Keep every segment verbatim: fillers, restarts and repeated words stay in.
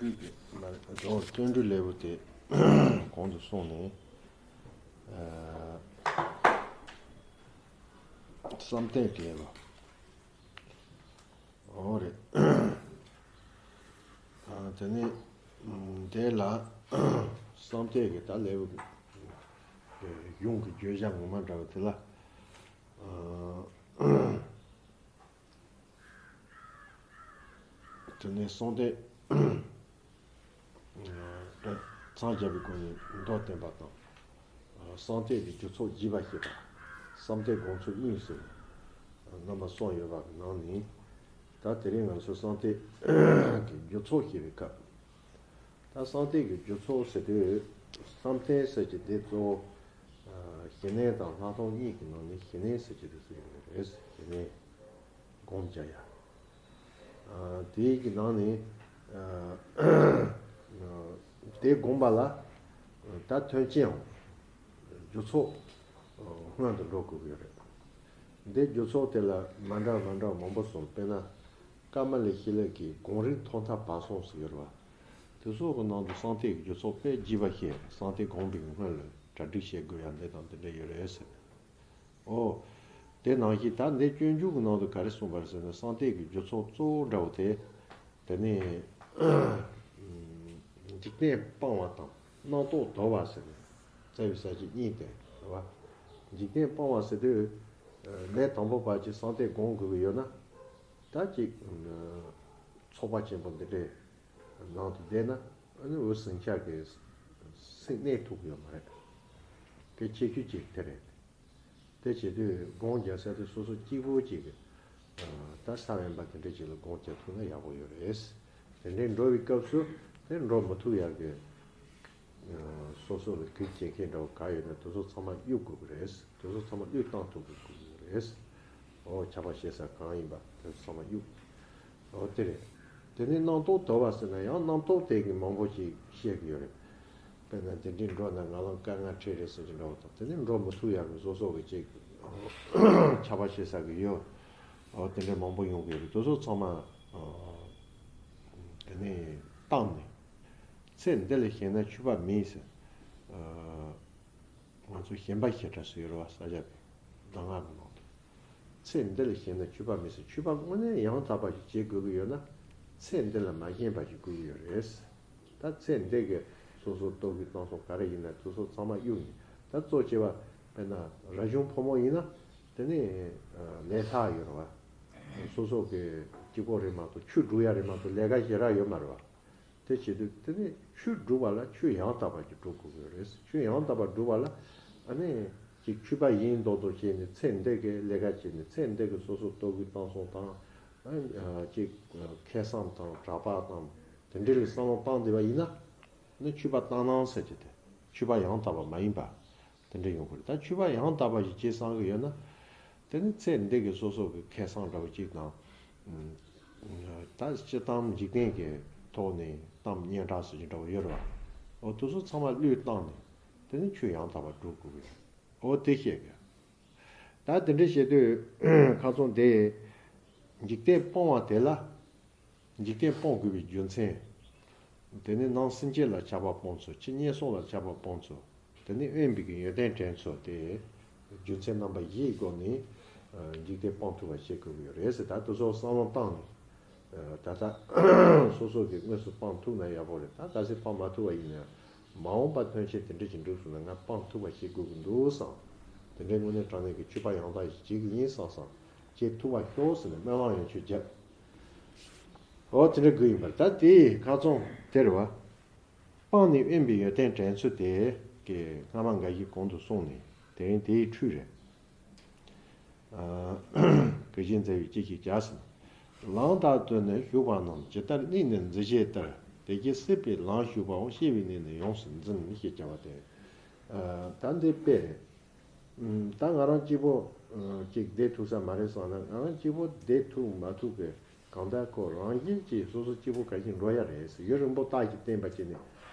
སྐུལ་གྱི་མ་རེད། བསྟན་འགྲོའི་ལེའུ་དེ་གོང་དུ་སོང་ནས། ཨ། བསམ་གཏན་གྱི་ལེའུ། འོ་རེད། ཨ། དེ་ནས་དེ་ལ་བསམ་གཏན་གྱི་ད་ལེའུ་གཞུང་གི་བརྗོད་བྱ་ངོ་མ་འདྲ་བ་དེ་ལ། ཨ། དེ་ནས་བསམ་གཏན་མཚམས་བཞག་པའི་སྒོ་ནས་མདོར་བསྟན་པ་དང་། བསམ་གཏན་གྱི་རྒྱུ་ཚོགས་རྒྱས་པར་བཤད་པ། བསམ་གཏན་སྒོམ་ཚུལ་གཉིས་སུ་རྣམ་པ་གསུམ་ཡོད་པ་གི་ནང་ནས། ད་དེ་རིང་ང་ཚོ་བསམ་གཏན་གྱི་རྒྱུ་ཚོགས་བཤད་པའི་སྐབས། ད་བསམ་གཏན་གྱི་རྒྱུ་ཚོགས་ཟེར་དུས། བསམ་གཏན་ཟེར་གྱི་དེ་གཙོ་བོ། ཨ། ཞི་གནས་དང་ལྷག་མཐོང་གཉིས་ཀྱི་ནང་ནས་ཞི་གནས་ཟེར་གྱི་དེ་ཚོ་ཡོད་རེད། ཞི་གནས་སྒོམ་བྱ་ཡ། ཨ། དེའི་གི་ནང་ནས། ཨ། དེ་སྒོམ་པ་ལ་ད་དོན་རྐྱེན་རྒྱུ་ཚོགས་སྔོན་དུ་འགྲོ་དགོས་ཀྱི་ཡོད་རེད། འདི་རྒྱུ་ཚོགས་དེ་ལ་མ་འདྲ་མ་འདྲ་མང་པོ་གསུངས། དཔེར་ན། ཀ་མ་ལ་ཤཱི་ལ་གི་སྒོམ་རིམ་ཐོག་མཐའ་བར་གསུམ་ཟེར་ཡོད་རེད་བ། དེ་ཚོ་གི་ནང་དུ་བསམ་གཏན་གྱི་རྒྱུ་ཚོགས་དཔེ་རྒྱས་པ་བཤད། བསམ་གཏན་སྒོམ་པའི་སྔོན་ལ་གྲ་སྒྲིག་བྱེད་དགོས་ཡ་འདི་དང་འདི་འདྲ་ཡོད་རེད་ཟེར། ཨོ། དེ་ནང་བཞིན་ད་འདི་སྤྱོད་འཇུག་གི་ནང་དུ་ག་རེ་གསུངས་པ་རེད་ཟེར་ན། བསམ་གཏན་གྱི་རྒྱུ་ཚོགས་གཙོ་བོ་འདྲ་བོ་དེ། དེ་ནས་འཇིག་རྟེན་སྤང་བ་དང་རྣམ་རྟོག་དོར་བ་ཟེར་ནས། རྩ་བའི་ས་བཅད་གཉིས་དེ་རེད་བ། འཇིག་རྟེན་སྤང་བ་ཟེར་དུས། ལས་དང་པོ་པ་ཅིག་བསམ་གཏན་སྒོམ་དགོས་ཀྱི་ཡོད་ན། ད་ཅིག་ཚོགས་པ་ཆེན་པོ་འདི་འདྲའི་ནང་དུ་བསྡད་ན། ཨ་ནི་འུ་ཟིང་ཆ་གི་སེམས་གནས་ཐུབ་ཀྱི་ཡོད་མ་རེད། དེ་ཁྱད་ཆོས་ཅིག་དེ་རེད། དེ་བྱེད་དུས་སྒོམ་རྒྱག་ས་དེ་སོ་སོ་གཅིག་པོ་གཅིག་གི། ཨ། ད་ས་བོན་པ་དེ་འདྲ་ཅིག་ལ་སྒོམ་རྒྱག་ཐུབ་ན་ཡག་པོ་ཡོད་རེད། དེ་འདྲའི་འགྲོ་བའི་སྐབས་སུ་དེ་འགྲོ་མི་ཐུབ་ཡག་གི། ཨ། སོ་སོ་ལ་གེགས་བྱེད་མཁན་འདྲ་བོ་ག་ཡོད་ན་དེ་ཚོ་ཚང་མ་གཡུག་དགོས་ཀྱི་རེད། དེ་ཚོ་ཚང་མ་གཡུག་བཏང་ཐུབ་དགོས་ཀྱི་རེད། ཨོ། ཆགས་པ་སྐྱེ་ས་གང་ཡིན་པ་དེ་ཚོ་ཚང་མ་གཡུག། ཨོ། དེ་རེད། དེ་ནས་རྣམ་རྟོག་དོར་བ་ཟེར་ན་ཡང་རྣམ་རྟོག་དེ་གི་མང་པོ་ཞིག་བཤད་ཀྱི་ཡོད་རེད། དཔེར་ན་དེ་འདྲའི་འགྲོ་ན་ང་ལ་དཀའ་ངལ་འཕྲད་རེད་ཟེར་གྱི་འདྲ་བོ་དང་། དེ་ནས་འགྲོ་མི་ཐུབ་ཡག་གི་སོ་སོ་གི་ཅིག་ཆགས་པ་སྐྱེ་ས་གི་ཡོད། ཨོ། དེ་འདྲའི་མང་པོ་ཡོང་གི་ཡོད་རེད། དེ་ཚོ་ཚང་མ། ཨོ། དེ་ནས་བཏང་ནས། ཚེ་འདི་ལས་གཞན་ན་ཆོས་པ་མེད་ཟེར། ཨོ། ང་ཚོ་ཞེན་པ་ཞེ་དྲག་ཟེར་ཡོད་རེད་བ། ས་སྐྱ་པའི་གདམས་ངག་གི་ནང་དུ། ཚེ་འདི་ལས་གཞན་ན་ཆོས་པ་མེད་ཟེར། ཆོས་པ་དངོས་གནས་ཡང་དག་པ་ཞིག་བྱེད་དགོས་ཀྱི་ཡོད་ན། ཚེ་འདི་ལ་མ་ཞེན་པ་ཞིག་དགོས་ཀྱི་ཡོད་རེད། ད་ཚེ་འདི་གི་སོ་སོ་ལྟོ་གོས་གཏམ་གསུམ་ག་རེ་ཡིན་ན་དེ་ཚོ་ཚང་མ་གཡུག་ནས། ད་གཙོ་ཆེ་བ་དཔེར་ན་རབ་བྱུང་ཕོ་མོ་ཡིན་ན། དེ་ནས་ལས་ལྷག་ཡོད་རེད་བ། སོ་སོ་གི་གཅིག་པོ་རེད་མ་གཏོགས་ཆོས་སྒྲུབ་ཡ་རེད་མ་གཏོགས་ལས་ཀ་ཞེ་དྲག་ཡོད་མ་རེད་བ། དེ་བྱེད་དུས་དེ་ནི་ཆོས་སྒྲུབ་པ་ལ་ཆོས་ཡང་དག་པ་ཅིག་སྒྲུབ་དགོས་ཀྱི་རེད། ཆོས་ཡང་དག་པ་སྒྲུབ་པ་ལ། ཨ་ནི་ཅིག་ཆོས་པ་ཡིན་མདོག་མདོག་བྱས་ནས་ཚེ་འདི་གི་ལས་ཀ་བྱས་ནས། ཚེ་འདི་གི་སོ་སོ་ལྟོ་གོས་གཏམ་གསུམ་དང་། ཨ། ཅིག་ཁེ་བཟང་དང་གྲྭ་པ་དང་དེ་འདྲ་ལ་བསམ་བློ་བཏང་བསྡད་པ་ཡིན་ན། ནི་ཆོས་པ་བཏང་སྣང་ཟེར་གྱི་དེ་ཆོས་པ་ཡང་དག་པ་མ་ཡིན་པ། དེ་འདྲ་ཡོང་གི་རེད། ད་ཆོས་པ་ཡང་དག་པ་ཞིག་བྱེད་བསམ་གི་ཡོད་ན། དེ་ནི་ཚེ་འདི་གི་སོ་སོ་གི་ཁེ་བཟང་འདྲ་བོ་གཅིག་དང་། ཨ། ད་སྤྱིར་བཏང་འཇིག་རྟེན་གྱི་ཐོག་ནས་གཏམ་སྙན་གྲགས་ཟེར་གྱི་འདྲ་བོ་ཡོད་རེད་བ། འོ། དེ་ཚོ་ཚང་མ་བློས་བཏང་ནས་དེ་ནི་ཆོས་ཡང་དག་པ་སྒྲུབ་དགོས་ཀྱི་རེད། འོ། དེ་བཤད་གི། ད་དེ་འདྲ་བཤད་དུས་ཁ་སང་དེ་འཇིག་རྟེན་སྤོང་བ་དེ་ལ། འཇིག་རྟེན་སྤོང་དགོས་པའི་རྒྱུ་མཚན། དེ་ནི་ནང་སེམས་ཅན་ལ་ཆགས་པ་སྤོང་ཚུལ། ཕྱི་ཉེས་སོགས་ལ་ཆགས་པ་སྤོང་ཚུལ། དེ་ནི་དབེན་པའི་གི་ཡོན་ཏན་དྲན་ཚུལ་དེ། རྒྱུ་མཚན་རྣམ་པ་བཞིའི་སྒོ་ནས། ཨ། འཇིག་རྟེན་སྤང་ཐུབ་པ་བྱེད་དགོས་ཀྱི་ཡོད་རེད་ཟེར། ད་དེ་ཚོ་བསམ་བློ་བཏང་ནས། ཨ། ད་ལྟ་སོ་སོ་གིས་དངོས་སུ་སྤང་ཐུབ་ན་ཡག་པོ་རེད། ད་གལ་སྲིད་སྤང་མ་ཐུབ་པ་ཡིན་ན་ཡང་། མ་འོངས་པ་དོན་ཆེན་དེ་འདྲ་ཞིག་འགྲུབ་སོང་ན་ང་སྤང་ཐུབ་པ་བྱེད་དགོས་ཀྱི་འདུག་བསམ། དེ་འདྲའི་དངོས་གནས་དྲང་གནས་ཀྱི་ཆོས་པ་ཡང་དག་ཞིག་བྱེད་ཀྱི་ཡིན་བསམ་བསམ། བྱེད་ཐུབ་པ་ཤོག་ཟེར་ནས་སྨོན་ལམ་ཡང་ཆོས་བརྒྱབ། འོ། དེ་འདྲ་དགོས་ཡིན་པར། ད་དེའི་ཁ་སང་དེ་རེད་བ། སྤང་ནས་དབེན་པའི་ཡོན་ཏན་དྲན་ཚུལ་དེ་གི་སྔ་མ་འགའ་ཞིག་གོང་དུ་སོང་ནས་དེ་རིང་དེའི་འཕྲོས་རེད། ཨ། ག་བཞིན་མཛད་པའི་སྐྱེ་ཤི་བྱ་ཟིན། ལམ་དག་ཏུ་ནི་ཞུགས་པ་རྣམས། ཇི་ལྟར་གནས་ནས་འཛིན་བྱེད་ལྟར། དེ་བཞིན་སྲིད་པའི་ལམ་ཞུགས་པའང་། སྐྱེ་བའི་གནས་ནི་ཡོངས་སུ་འཛིན། ཞེས་བྱ་བ་སྟེ། ཨ། ད་འདི་དཔེ་རེད། ཨ། ད་ང་རང་གཅིག་པོ། ཨ། གཅིག་བསྡད་ཐུབ་ས་མ་རེད་བསམ་ན། ང་རང་གཅིག་པོ་བསྡད་ཐུབ་མ་ཐུབ་ཀྱི་གང་ལྟར་ཁོ་རང་བཞིན་གྱིས་སོ་སོ་གཅིག་པོ་ག་ཞིག་འགྲོ་ཡ་རེད་ཟེར། ཡུན་རིང་པོ་རྟགས་ཀྱིས་བརྟན་པ་བྱས་ནས།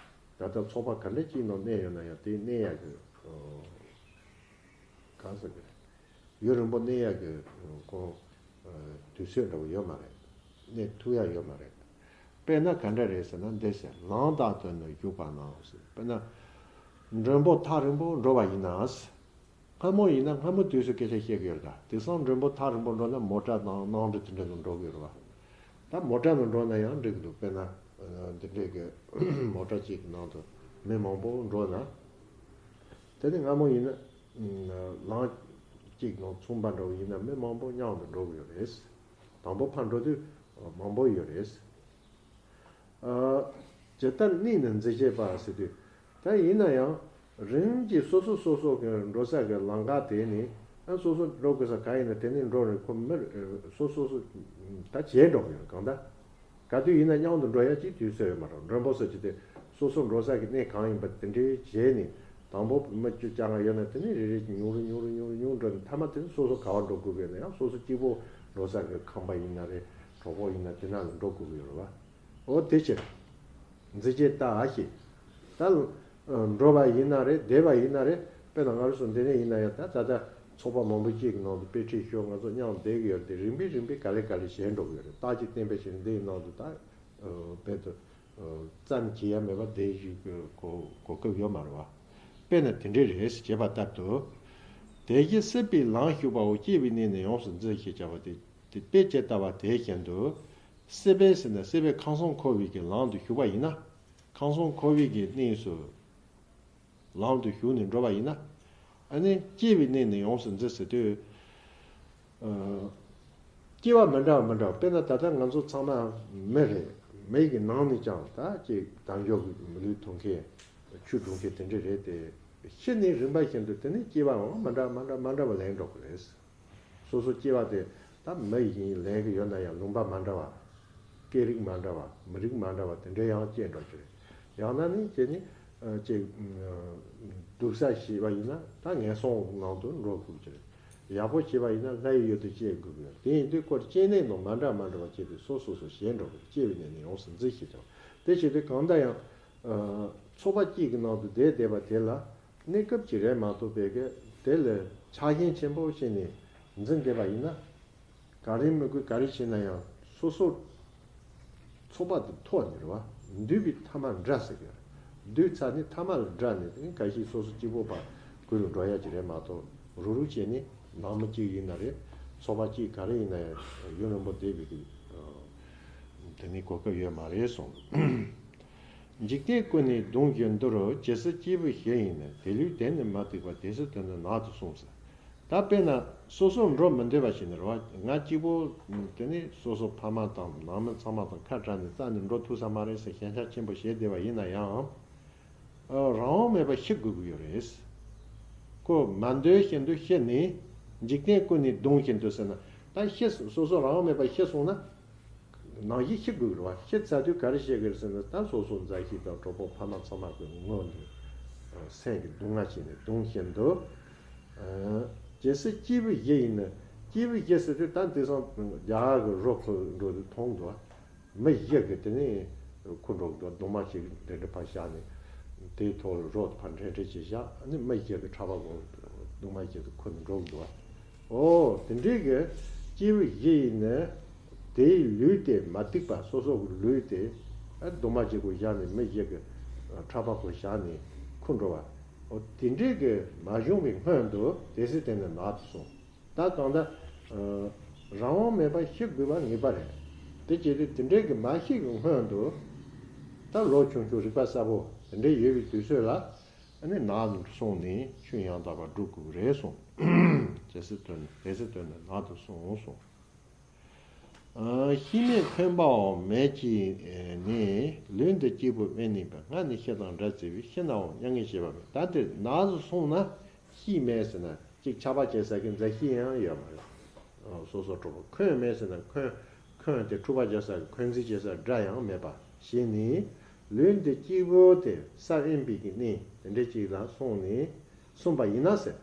ད་ལྟ་ཚོགས་པ་ག་འདྲ་གཅིག་ནང་གནས་ཡོད་ན་ཡང་དེ་གནས་ཡ་གི། ཨ། གང་ཟེར་གི་རེད། ཡུན་རིང་པོ་གནས་ཡག་གི་ཁོ། ཨ། དུས་ཚོད་འདྲ་བོ་ཡོད་མ་རེད། གནས་ཐུབ་ཡག་ཡོད་མ་རེད། དཔེར་ན་ག་འདྲ་རེད་ཟེར་ན་འདི་ཟེར། ལམ་དག་ཏུ་ནི་ཞུགས་པ་ན་ཟེར། དཔེར་ན་མགྲོན་པོ་ཐག་རིང་པོ་འགྲོ་བ་ཡིན་ན། སྔ་མོ་ཡིན་ན་སྔ་མོ་དུས་སུ་སྐད་ཆ་བཤད་ཀྱི་ཡོད་ད། དེང་སང་མགྲོན་པོ་ཐག་རིང་པོ་འགྲོ་ན་མོ་ཊ་དང་གནམ་གྲུ་དེ་འདྲ་ལ་འགྲོ་གི་ཡོད་རེད་བ། ད་མོ་ཊ་ལ་འགྲོ་ན་ཡང་འགྲིག་གི་འདུག་དཔེར་ན་འདི་འདྲའི་གི་མོ་ཊ་གཅིག་གི་ནང་དུ་མི་མང་པོ་འགྲོ་ན། དེ་ནི་སྔ་མོ་ཡིན་ན་ལམ་གཅིག་ནང་མཚུངས་པ་འདྲ་བོ་ཡིན་ན་མི་མང་པོ་མཉམ་དུ་འགྲོ་གི་ཡོད་རེད། དང་པོ་ཕར་འགྲོ་དུས་མང་པོ་ཡོད་རེད། ཇི་ལྟར་གནས་ནི་འཛིན་བྱེད་པ་ཟེར་དུས། ད་ཡིན་ན་ཡང་རིམ་གྱིས་སོ་སོ་སོ་སོ་གི་འགྲོ་ས་གི་ལམ་ཁ་དེ་ནི་ཨ་སོ་སོ་འགྲོ་དགོས་ས་ག་ཡིན་ན་དེ་ནི་འགྲོ་རེད། ཁོ་མི་སོ་སོ་སོ་ད་བྱས་འགྲོ་གི་ཡོད། གང་ལྟར་ག་དུས་ཡིན་ན་མཉམ་དུ་འགྲོ་ཡ་གཅིག་དུས་ཚོད་ཡོད་མ་རེད། མགྲོན་པོ་ཟེར་གྱི་དེ་སོ་སོ་འགྲོ་ས་གི་གནས་གང་ཡིན་པ་དེ་འདྲའི་བྱས་ནས། དང་པོ་མི་བཅུ་བཅོ་ལྔ་ཡོད་ན་དེ་ནི་རེ་རེ་ཉུང་རུ་ཉུང་རུ་ཉུང་རུ་ཉུང་འགྲོ་ནས་མཐའ་མ་དེ་ནི་སོ་སོ་ག་བ་འགྲོ་དགོས་ཀྱི་ཡོད་ན་ཡང་སོ་སོ་གཅིག་པོ་འགྲོ་ས་གི་ཁང་པ་ཡིན་ན་རེད། གྲོགས་པོ་ཡིན་ན་དེ་ན་ལ་འགྲོ་དགོས་ཀྱི་ཡོད་རེད་བ། འོ་དེ་ཕྱིར་འཛིན་བྱེད་ལྟ་ཞེས། ད་འགྲོ་བ་ཡིན་ན་རེད། བསྡད་པ་ཡིན་ན་རེད། དཔེར་ན་ང་རང་ཚོ་འདི་ནས་ཡིན་ན་ཡང་ད་ད་ལྟ་ཚོགས་པ་མང་པོ་གཅིག་གི་ནང་དུ་དཔེ་ཁྲིད་ཞུ། ང་ཚོ་མཉམ་བསྡད་ཀྱི་ཡོད་རེད་དེ། རིམ་པས་རིམ་པས་ག་ལེ་ག་ལེ་བྱས་འགྲོ་གི་ཡོད་རེད། རྟགས་ཀྱིས་བསྟན་པའི་ཕྱིར་འདི་ཡི་ནང་དུ་ད་རྦད་དེ་བཙན་བྱེད་ཡ་མེད་པ་བསྡད་ཞུ་གི་གོ་གོ་སྐབས་ཡོད་མ་རེད་བ། དཔེར་ན་དེ་འདྲ་རེད་ཞེས་བྱས་པ་ལྟར་དུ། དེ་བཞིན་སྲིད་པའི་ལམ་ཞུགས་པའོ། སྐྱེ་བའི་གནས་ནི་ཡོངས་སུ་འཛིན་ཞེས་བྱ་བ་དེ། དེ་དཔེ་ཅི་ལྟ་བ་དེ་བཞིན་དུ། སྲིད་པའི་ཟེར་ན་སྲིད་པའི་ཁམས་གསུམ་འཁོར་བའི་གི་ལམ་དུ་ཞུགས་པ་ཡིན་ན། ཁམས་གསུམ་འཁོར་བའི་གི་གནས་སུ་ལམ་དུ་ཞུགས་ནས་འགྲོ་བ་ཡིན་ན། ཨ་ནི་སྐྱེ་བའི་གནས་ནི་ཡོངས་སུ་འཛིན་ཟེར་དུས། སྐྱེ་བ་མི་འདྲ་བ་མི་འདྲ་བ། དཔེར་ན་ད་ལྟ་ང་ཚོ་ཚང་མ་མི་རེད། མི་གི་ནང་ནས་ཀྱང་ད་ཅིག་དལ་འབྱོར་གྱི་མི་ལུས་ཐོབ་མཁན། ཆོས་སྒྲུབ་མཁན་དེ་འདྲ་རེད་དེ། ཤི་ནས་རིམ་པ་བཞིན་དུ་དེ་ནས་སྐྱེ་བའང་མི་འདྲ་མི་འདྲ་མི་འདྲ་བ་ལེན་འགྲོ་གི་རེད། སོ་སོ་སྐྱེ་བ་དེ་ད་མི་ཡིན་ལེན་གི་ཡོད་ན་ཡང་ལུང་པ་མ་འདྲ་བ། སྐད་རིགས་མ་འདྲ་བ། མི་རིགས་མ་འདྲ་བ་དེ་འདྲ་ཡང་སྐྱེ་འགྲོ་གི་རེད། ཡང་ན་ནི་ཁྱེད་ནི་ཅིག་སྡུག་ས་བྱས་པ་ཡིན་ན་ད་ངན་སོང་ནང་དུ་འགྲོ་དགོས་ཀྱི་རེད། ཡག་པོ་བྱས་པ་ཡིན་ན་ལྷ་ཡི་ཡུལ་དུ་སྐྱེ་དགོས་ཀྱི་རེད། དེ་ཡིན་དུས་ཁོ་སྐྱེ་གནས་ནང་མ་འདྲ་མ་འདྲ་བ་སྐྱེས་ཏེ་སོ་སོ་སོ་ཞེན་འགྲོ་གི་རེད། སྐྱེ་བའི་གནས་ནི་ཡོངས་སུ་འཛིན་ཞེས་བྱ་བ་དེ་བྱེད་དུས་གང་ལྟར་ཡང་། ཚོགས་པ་གཅིག་གི་ནང་དུ་བསྡད་བསྡད་པ་དེ་ལ་གནས་སྐབས་ཀྱི་རེད་མ་གཏོགས་པའི་གི་དེ་ལ་ཆགས་ཞེན་ཆེན་པོ་བྱས་ནས་འཛིན་བསྡད་པ་ཡིན་ན། ག་རེ་མི་དགོས་ག་རེ་བྱས་ན་ཡང་སོ་སོ་ཚོགས་པ་དེ་ཐོག་ནས་རེད་བ། འདུས་པའི་ཐ་མ་འདྲ་ཟེར་གི་རེད། འདུས་ཚར་ནས་ཐ་མ་ལ་འདྲ་ནས་དེ་ག་ཞིག་སོ་སོ་གཅིག་པོ་པ་ཁུལ་ལ་འགྲོ་ཡ་གི་རེད་མ་གཏོགས། རུག་རུག་བྱས་ནས་ནང་མི་གཅིག་ཡིན་ན་རེད། ཚོགས་པ་གཅིག་ག་རེ་ཡིན་ན་ཡང་ཡུན་རིང་པོ་བསྡད་པའི་གི་དེ་ནི་གོ་སྐབས་ཡོད་མ་རེད་གསུངས། འཇིག་རྟེན་ཀུན་ནས་གདུང་བཞིན་དུ། ཇི་སྲིད་སྐྱེས་བུ་བཞི་ཡིན་ན། དེ་ལུས་དེ་ནི་མ་ཐེག་པ། དེ་སྲིད་དོན་ནི་ནག་ཏུ་སོང་ཟེར། ད་དཔེར་ན་སོ་སོ་འགྲོ་མི་འདོད་པ་ཞིག་ནི་རེད་བ། ང་གཅིག་པོ་དེ་ནི་སོ་སོ་ཕ་མ་དང་ནང་མི་ཚང་མ་དང་ཁ་བྲལ་ནས་རྩ་ནས་འགྲོ་ཐུབ་ས་མ་རེད་ཟེར་ཞེན་ཆགས་ཆེན་པོ་བྱས་བསྡད་པ་ཡིན་ན་ཡང་། རང་དབང་མེད་པར་ཤི་དགོས་ཀྱི་ཡོད་རེད། ཁོ་མ་འདོད་བཞིན་དུ་ཤི་ནས། འཇིག་རྟེན་ཀུན་ནས་གདུང་བཞིན་དུ་ཟེར་ན། ད་ཤི་སོ་སོ་རང་དབང་མེད་པར་ཤི་སོང་ན། ནང་བཞིན་ཤི་དགོས་ཀྱི་རེད་བ། ཤི་ཚར་དུས་ག་རེ་བྱེད་ཀྱི་རེད་ཟེར་ན། ད་སོ་སོ་མཛའ་བཤེས་དང་གྲོགས་པོ་ཕ་མ་ཚང་མ་གི་སྔོན་དུ་སེམས་ཀྱི་སྡུག་བསྔལ་བྱས་ནས་གདུང་བཞིན་དུ། ཇི་སྲིད་སྐྱེས་བུ་བཞི་ཡིན་ན། སྐྱེས་བུ་བཞི་ཟེར་དུས་ད་དེང་སང་རྒྱ་གར་གྱི་རོ་ཁོ་འགྲོ་དུས་མཐོང་འདུག་མི་བཞི་གི་དེ་ནས་ཁུར་འགྲོ་གི་འདུག་གདུང་མ་ཞིག་འདྲེ་འདྲེ་ཕར་བཞག་ནས། དེའི་ཐོག་ལ་རོ་ཕར་འདྲེ་འདྲེ་ཅིག་བཞག་ཨ་ནི་མི་བཞི་གི་ཕྲག་པ་གོ་གདུང་མ་ཞིག་གི་ཁུར་ནས་འགྲོ་གི་འདུག་འོ་དེ་འདྲའི་གི་སྐྱེས་བུ་བཞི་ཡིན་ན། དེའི་ལུས་དེ་མ་ཐེག་པ། སོ་སོ་གི་ལུས་དེ་ཨ་གདུང་མ་ཞིག་གོ་བཞག་ནས་མི་བཞི་གི་ཕྲག་པ་གོ་བཞག་ནས་ཁུར་འགྲོ་བ། འོ་དེ་འདྲའི་གི་མ་བྱུང་བའི་སྔོན་དུ་དེ་སྲིད་དེ་ནི་ནག་ཏུ་སོང་། ད་གང་ལྟར། རང་དབང་མེད་པར་ཤི་དགོས་པ་ངེས་པ་རེད། དེ་བྱས་ཏེ་དེ་འདྲའི་གི་མ་ཤི་གི་སྔོན་དུ། ད་ལོ་ཆུང་ཆུང་རིག་པ་གསལ་པོ་དེ་འདྲའི་ཡོད་པའི་དུས་ཚོད་ལ། ཨ་ནི་ནག་ཏུ་སོང་ནས་ཆོས་ཡང་དག་པར་སྒྲུབ་དགོས་ཀྱི་རེད་གསུངས། ཇི་སྲིད་དོན་དེ་སྲིད་དོན་ནི་ནག་ཏུ་སོང་གསུངས། ཤི་མེད་འཁོན་པའང་མེད་ཅིང་ནི། ལུས་འདི་སྐྱེས་བུ་དམན་ནི་པས། སྔར་ནི་ཤི་དང་འདྲ་བརྩིས་པས། ཤི་ནའང་མྱ་ངན་བྱེད་པ་མེད། ད་དེ་ནག་ཏུ་སོང་ན་ཤི་མེད་ཟེར་ན། གཅིག་ཆགས་པ་བྱེད་ས་གི་མཛའ་བཤེས་ཡང་ཡོད་མ་རེད། སོ་སོ་གྲོགས་པོ། འཁོན་མེད་ཟེར་ན་འཁོན། འཁོན་དེ་འཁྲུག་པ་བྱེད་ས་གི་འཁོན་འཛིན་བྱེད་ས་དགྲ་ཡང་མེད་པ་ཞིག་ནི། ལུས་འདི་སྐྱེས་བུ་དེ་ས་དབེན་པའི་གི་གནས་དེ་འདྲ་ཅིག་ལ་སོང་ནས་སོང་པ་ཡིན་ན་ཟེར།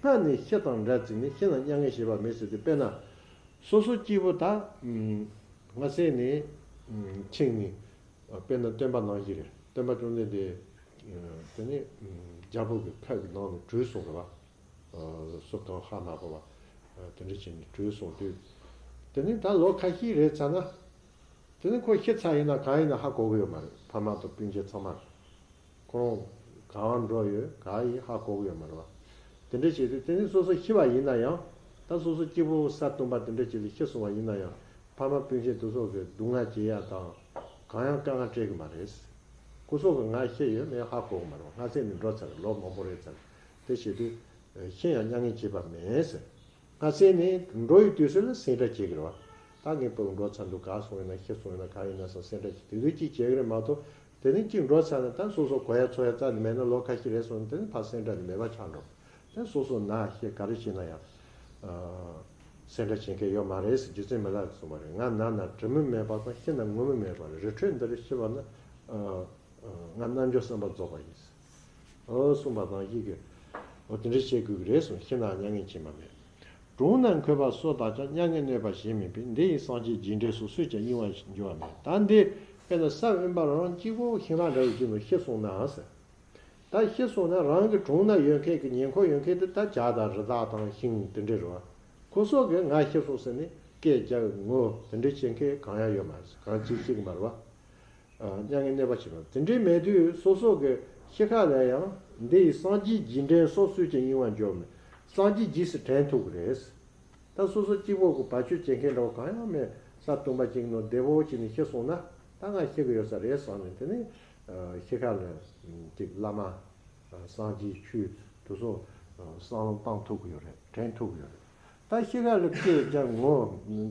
སྔར་ནི་ཤི་དང་འདྲ་བརྩིས་ནས། ཤི་ན་མྱ་ངན་བྱེད་པ་མེད་ཟེར་དུས་དཔེར་ན། སོ་སོ་སྐྱེས་བུ་ད་སྔ་ས་ནས་ཁྱིམ་ནས། དཔེར་ན་སྟོན་པ་ནང་བཞིན་རེད། སྟོན་པ་བཅོམ་ལྡན་འདས་དེ་ནི་རྒྱལ་པོ་གི་ཁབ་ཀྱི་ནང་ནས་བྲོས་སོང་རེད་བ། སོ་གང་ཧ་མ་གོ་བ། དེ་འདྲ་བྱས་ནས་བྲོས་སོང་དུས། དེ་ནི་ད་ལོ་ཁ་ཤས་རེད་ཚར་ན། དེ་ནི་ཁོ་ཤི་ཚར་ཡིན་ན་གང་ཡིན་ན་ཧ་གོ་གི་ཡོད་མ་རེད། ཕ་མ་དང་སྤུན་མཆེད་ཚང་མ། ཁོ་རང་གང་འགྲོ་ཡོད་གང་ཡིན་ཧ་གོ་གི་ཡོད་མ་རེད་བ། དེ་འདྲ་བྱས་དུས་དེ་ནི་སོ་སོ་ཤི་བ་ཡིན་ན་ཡང་། ད་སོ་སོ་སྐྱིད་པོ་ས་སྟོང་པ་དེ་འདྲ་བྱས་ཏེ་ཤི་སོང་བ་ཡིན་ན་ཡང་། ཕ་མ་སྤུན་མཆེད་དེ་ཚོ་གི་སྡུག་བསྔལ་བྱེད་ཡ་དང་། གང་ཡང་དཀའ་ངལ་སྤྲད་གི་མ་རེད། ཁོ་ཚོ་གི་ང་ཤི་ཡོད་མེད་ཧ་གོ་གི་མ་རེད་བ། སྔ་ཚེ་ནས་འགྲོ་ཚར་རེད། ལོ་མང་པོ་རེད་ཚར་རེད། དེ་བྱས་དུས་ཤི་ཡང་མྱ་ངན་བྱེད་པ་མེད་ཟེར། སྔ་ཚེ་ནས་འགྲོ་ཡི་དུས་སུ་ལ་སེམས་ཁྲལ་བྱེད་ཀྱི་རེད་བ། ད་ངའི་བུ་འགྲོ་ཚར་འདུག་ག་སོང་ཡིན་ན་ཤི་སོང་ཡིན་ན་ག་ཡིན་ན་ཟེར་སེམས་ཁྲལ་བྱེད་དེ་དུས་གཅིག་བྱེད་ཀྱི་རེད་མ་གཏོགས། དེ་ནས་གཅིག་འགྲོ་ཚར་ན་ད་སོ་སོ་གོ་ཡ་འཚོ་ཡ་རྩ་ནས་མེད་ན་ལོ་ཁ་ཤས་རེད་སོང་ན་དེ་ནས་ཕར་སེམས་ཁྲལ་ནས་མེད་པ་ཆགས་འགྲོ། དེ་སོ་སོ་ན་ཤི་ག་རེ་བྱས་ན་ཡང་། སེམས་ཁྲལ་བྱེད་མཁན་ཡོད་མ་རེད་ཟེར་རྗེ་བཙུན་མི་ལ་གིས་གསུངས་པ་རེད། ང་ན་ན་དྲི་མ་མེད་པ་དང་ཤི་ན་ངུ་མི་མེད་པ་རེད། རི་ཁྲོད་འདི་རུ་ཤི་བ་ན། ང་རྣལ་འབྱོར་བསམ་པ་རྫོགས་པ་ཡིན། ཨོ་གསུངས་པ་དང་ཡིད་ཀྱི། ཨོ་དེ་འདྲ་བྱེད་དགོས་ཀྱི་རེད་གསུངས། ཤི་ན་མྱ་ངན་བྱེད་མ་མེད། གྲོངས་ན་འཁོད་པ་སྲོག་དག་ཀྱང་། མྱ་ངན་གནོད་པ་གཞན་མིན་པས། འདི་ཡི་སངས་རྒྱས་རྒྱས་འབྲིང་སོགས། སུས་ཀྱང་གཡེང་བར་འགྱུར་བ་མེད། ད་འདི་དཔེར་ན་ས་བོན་པ་རང་གཅིག་པོ་ཤིང་ནགས་འདྲ་བོ་ཅིག་ནང་ཤི་སོང་ན་ཟེར། ད་ཤི་སོང་ན་རང་གི་དྲུང་ན་ཡོད་མཁན་གྱི་ཉེ་འཁོར་ཡོད་མཁན་དེ་ད་བྱ་དང་རི་དྭགས་དང་ཤིང་དེ་འདྲ་རེད་བ། ཁོ་ཚོ་གིས་ང་ཤི་སོང་ཟེར་ནས་སྐད་རྒྱག་ངུ་དེ་འདྲ་བྱེད་མཁན་གང་ཡང་ཡོད་མ་རེད། གང་གཅིག་ཤི་གི་མ་རེད་བ། མྱ་ངན་གནོད་པ་བྱེད་པ་དེ་འདྲའི་མེད་དུས་སོ་སོ་གི་ཤི་ཁ་ལ་ཡང་འདི་ཡི་སངས་རྒྱས་རྒྱས་འབྲིང་སོགས། སུས་ཀྱང་གཡེང་བར་འགྱུར་མེད། སངས་རྒྱས་རྗེས་སུ་དྲན་ཐུབ་ཀྱི་རེད། ད་སོ་སོ་གཅིག་པོ་གི་བར་ཆད་བྱེད་མཁན་འདྲ་བོ་གང་ཡང་མེད། ས་སྟོང་པ་ཅིག་ནང་བདེ་བོ་བྱས་ནས་ཤི་སོང་ན་ད་ང་ཤི་གི་ཡོད་ས་རེད་བསམ་ནས། དེ་ནས་ཤི་ཁ་ལ་ཅིག་བླ་མ། སངས་རྒྱས་ཆོས་དེ་ཚོ་བསམ་བློ་བཏང་ཐུབ་ཀྱི་ཡོད་རེད། དྲན་ཐུབ་ཀྱི་ཡོད་རེད། ད་ཤི་ཁ་ལ་སྐད་རྒྱག་ངུ་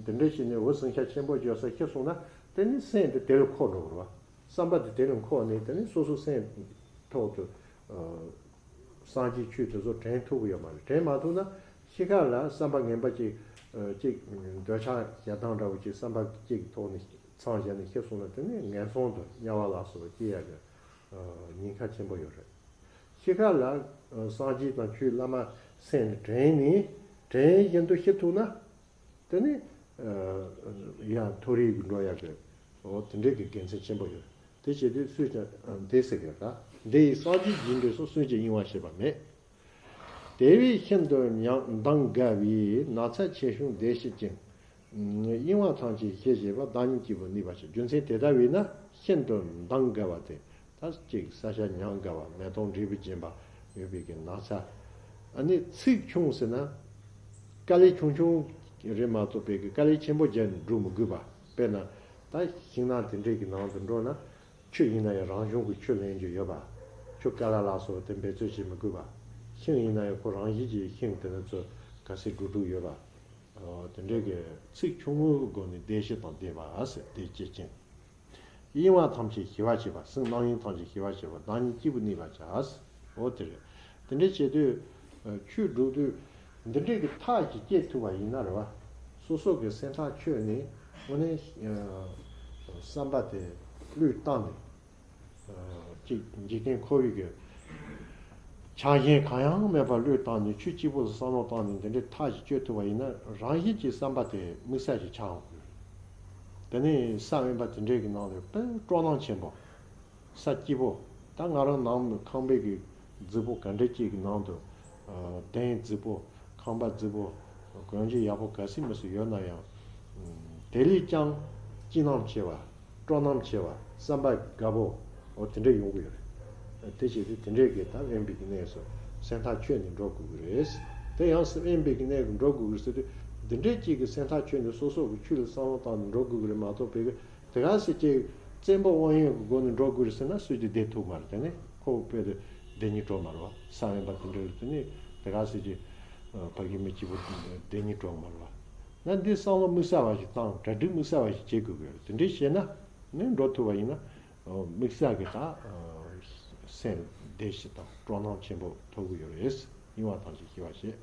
དེ་འདྲ་བྱས་ནས་འུ་ཟིང་ཤ་ཆེན་པོ་བརྗོད་ས་ཤི་སོང་ན་དེ་ནི་སེམས་དེ་དེ་ལ་འཁོར་འགྲོ་གི་རེད་བ། བསམ་པ་དེ་དེ་ལ་འཁོར་ནས་དེ་ནི་སོ་སོ་སེམས་ཐོག་ཏུ་སངས་རྒྱས་ཆོས་དེ་ཚོ་དྲན་ཐུབ་ཀྱི་ཡོད་མ་རེད། དྲན་མ་ཐུབ་ན་ཤི་ཁ་ལ་བསམ་པ་ངན་པ་ཅིག་ཅིག་འདོད་ཆགས་ཞེ་སྡང་འདྲ་བོ་ཅིག་བསམ་པ་ཅིག་ཐོག་ནས་མཚམས་བཞག་ནས་ཤི་སོང་ན་དེ་ནི་ངན་སོང་དུ་དམྱལ་བ་ལ་སོགས་པ་སྐྱེ་ཡག་གི་ཉེན་ཁ་ཆེན་པོ་ཡོད་རེད། ཤི་ཁ་ལ་སངས་རྒྱས་དང་ཆོས་བླ་མ་སེམས་ནས་དྲན་ནས་དྲན་བཞིན་དུ་ཤི་ཐུབ་ན། དེ་ནི་ཡང་མཐོ་རིས་ཀྱི་འགྲོ་ཡག་གི་འོ་དེ་འདྲའི་གི་དགེ་མཚན་ཆེན་པོ་ཡོད། དེ་བྱེད་དུས་སུས་ཀྱང་འདི་ཟེར་གི་ད། འདི་ཡི་སངས་རྒྱས་རྒྱས་འབྲིང་སོགས། སུས་ཀྱང་གཡེང་བར་བྱེད་པ་མེད། དེ་བས་ཤིན་ཏུ་མདངས་དགའ་བའི། ནགས་ཚལ་ཆེ་ཆུང་བདེ་ཕྱིར་ཅིང་། གཡེང་བ་ཐམས་ཅད་ཞི་བྱེད་པ། བདག་ཉིད་སྐྱེས་བུ་གནས་པར་བྱ། རྒྱུ་མཚན་དེ་ལྟ་བས་ན་ཤིན་ཏུ་མདངས་དགའ་བ་སྟེ། ད་ཅིག་ས་ཆ་ཉམས་དགའ་བ། མེ་ཏོག་འབྲས་བུ་འབྱིན་པ་ཡོད་པའི་གི་ནགས་ཚལ། ཨ་ནི་ཚིག་ཆུང་ཟེར་ན། དཀའ་ལས་ཆུང་ཆུང་རེད་མ་གཏོགས་པའི་གི་དཀའ་ལས་ཆེན་པོ་རྒྱག་ནས་འགྲོ་མི་དགོས་པ། དཔེར་ན་ད་ཤིང་ནགས་དེ་འདྲའི་གི་ནང་དུ་འགྲོ་ན། ཆུ་ཡིན་ན་ཡང་རང་བྱུང་གི་ཆུ་ལེན་རྒྱུ་ཡོད་པ། ཆུ་ཀ་ལ་ལ་སོགས་དེ་འབད་རྩོལ་བྱེད་མི་དགོས་པ། ཤིང་ཡིན་ན་ཡང་ཁོ་རང་བཞིན་གྱིས་ཤིང་དེ་ནི་ཚོ་ག་ཚད་དྲུག་དྲུག་ཡོད་པ། དེ་འདྲའི་གི་ཚིག་ཆུང་ངུའི་སྒོ་ནས་བདེ་ཕྱིར་དང་བདེ་བ་ཟེར་བདེ་སྐྱིད་ཅན། གཡེང་བ་ཐམས་ཅད་ཞི་བར་བྱེད་པ། སེམས་རྣམ་གཡེང་ཐམས་ཅད་ཞི་བར་བྱེད་པ། བདག་ཉིད་སྐྱིད་པོ་གནས་པར་བྱ། འོ་དེ་རེད། དེ་འདྲ་བྱེད་དུས་ཆོས་སྒྲུབ་དུས་འདི་འདྲའི་གི་ཐག་ཅིག་བཅད་ཐུབ་པ་ཡིན་ན་རེད་བ། སོ་སོ་གི་སེམས་ཐག་ཆོད་ནས་དངོས་གནས་བསམ་པ་དེ་བློས་བཏང་ནས། ཅིག་འཇིག་རྟེན་འཁོར་བའི་གི་ཆགས་ཞེན་གང་ཡང་མེད་པར་བློས་བཏང་ནས་ཆོས་གཅིག་པོ་ལ་བསམ་བློ་བཏང་ནས་འདི་འདྲའི་ཐག་ཅིག་གཅོད་ཐུབ་པ་ཡིན་ན་རང་བཞིན་གྱིས་བསམ་པ་དེ་དམིགས་བསལ་ཞིག་ཆགས་འོང་གི་རེད། དེ་ནས་ས་བོན་པ་དེ་འདྲའི་གི་ནང་ལ་དཔེ་སྤྲོ་སྣང་ཆེན་པོ། ས་སྐྱིད་པོ། ད་ང་རང་ནང་ཁང་པའི་གི་རྫིག་པོ་ག་འདྲ་ཅིག་གི་ནང་དུ། གདན་རྫིག་པོ། ཁང་པ་རྫིག་པོ། གོན་རྒྱུ་ཡག་པོ་ག་ཚོད་མི་ཚོད་ཡོད་ན་ཡང་། དེ་ལས་ཀྱང་སྐྱིད་སྣང་ཆེ་བ། སྤྲོ་སྣང་ཆེ་བ། བསམ་པ་དགའ་པོ། འོ་དེ་འདྲ་ཡོང་གི་ཡོད་རེད། དེ་བྱེད་དུས་དེ་འདྲའི་གི་ད་དབེན་པའི་གི་གནས་སུ་སེམས་ཐག་ཆོད་ནས་འགྲོ་དགོས་ཀྱི་རེད། དེ་ཡང་སེམས་དབེན་པའི་གི་གནས་སུ་འགྲོ་དགོས་ཀྱི་རེད་ཟེར་དུས་འདི་འདྲའི་ཅིག་གི་སེམས་ཐག་ཆོད་ནས་སོ་སོ་གི་ཆོས་ལ་བསམ་བློ་བཏང་ནས་འགྲོ་དགོས་ཀྱི་རེད་མ་གཏོགས་བོད་གི་དེ་ག་ཟེ་ཅིག་བཙན་པོ་དབང་ཡོད་ཀྱི་སྒོ་ནས་འགྲོ་དགོས་རེད་ཟེར་ན་སུས་ཀྱང་བདེ་ཐུབ་མ་རེད། དེ་ནི་ཁོ་བོད་དུ་བདེ་སྙིང་བྲོ་མ་རེད་བ། ས་བོན་པ་དེ་འདྲ་རེད། དེ་ནི་དེ་ག་ཟེ་ཅིག་ཕ་གི་མི་སྐྱིད་པོ་བདེ་སྙིང་བྲོ་མ་རེད་བ། ན་འདི་བསམ་བློ་དམིགས་བསལ་བ་ཞིག་བཏང་གྲ་སྒྲིག་དམིགས་བསལ་བ་ཞིག་བྱེད་དགོས་ཀྱི་རེད། དེ་འདྲ་བྱས་ན་ནི་འགྲོ་ཐུབ་པ་ཡིན་ན་དམིགས་བསལ་གྱི་ད་སེམས་བདེ་ཞིག་དང་སྤྲོ་སྣང་ཆེན་པོ་ཐོབ་ཀྱི་ཡོད་རེད། གཡེང་བ་ཐམས་ཅད་ཞི་བར་བྱེད།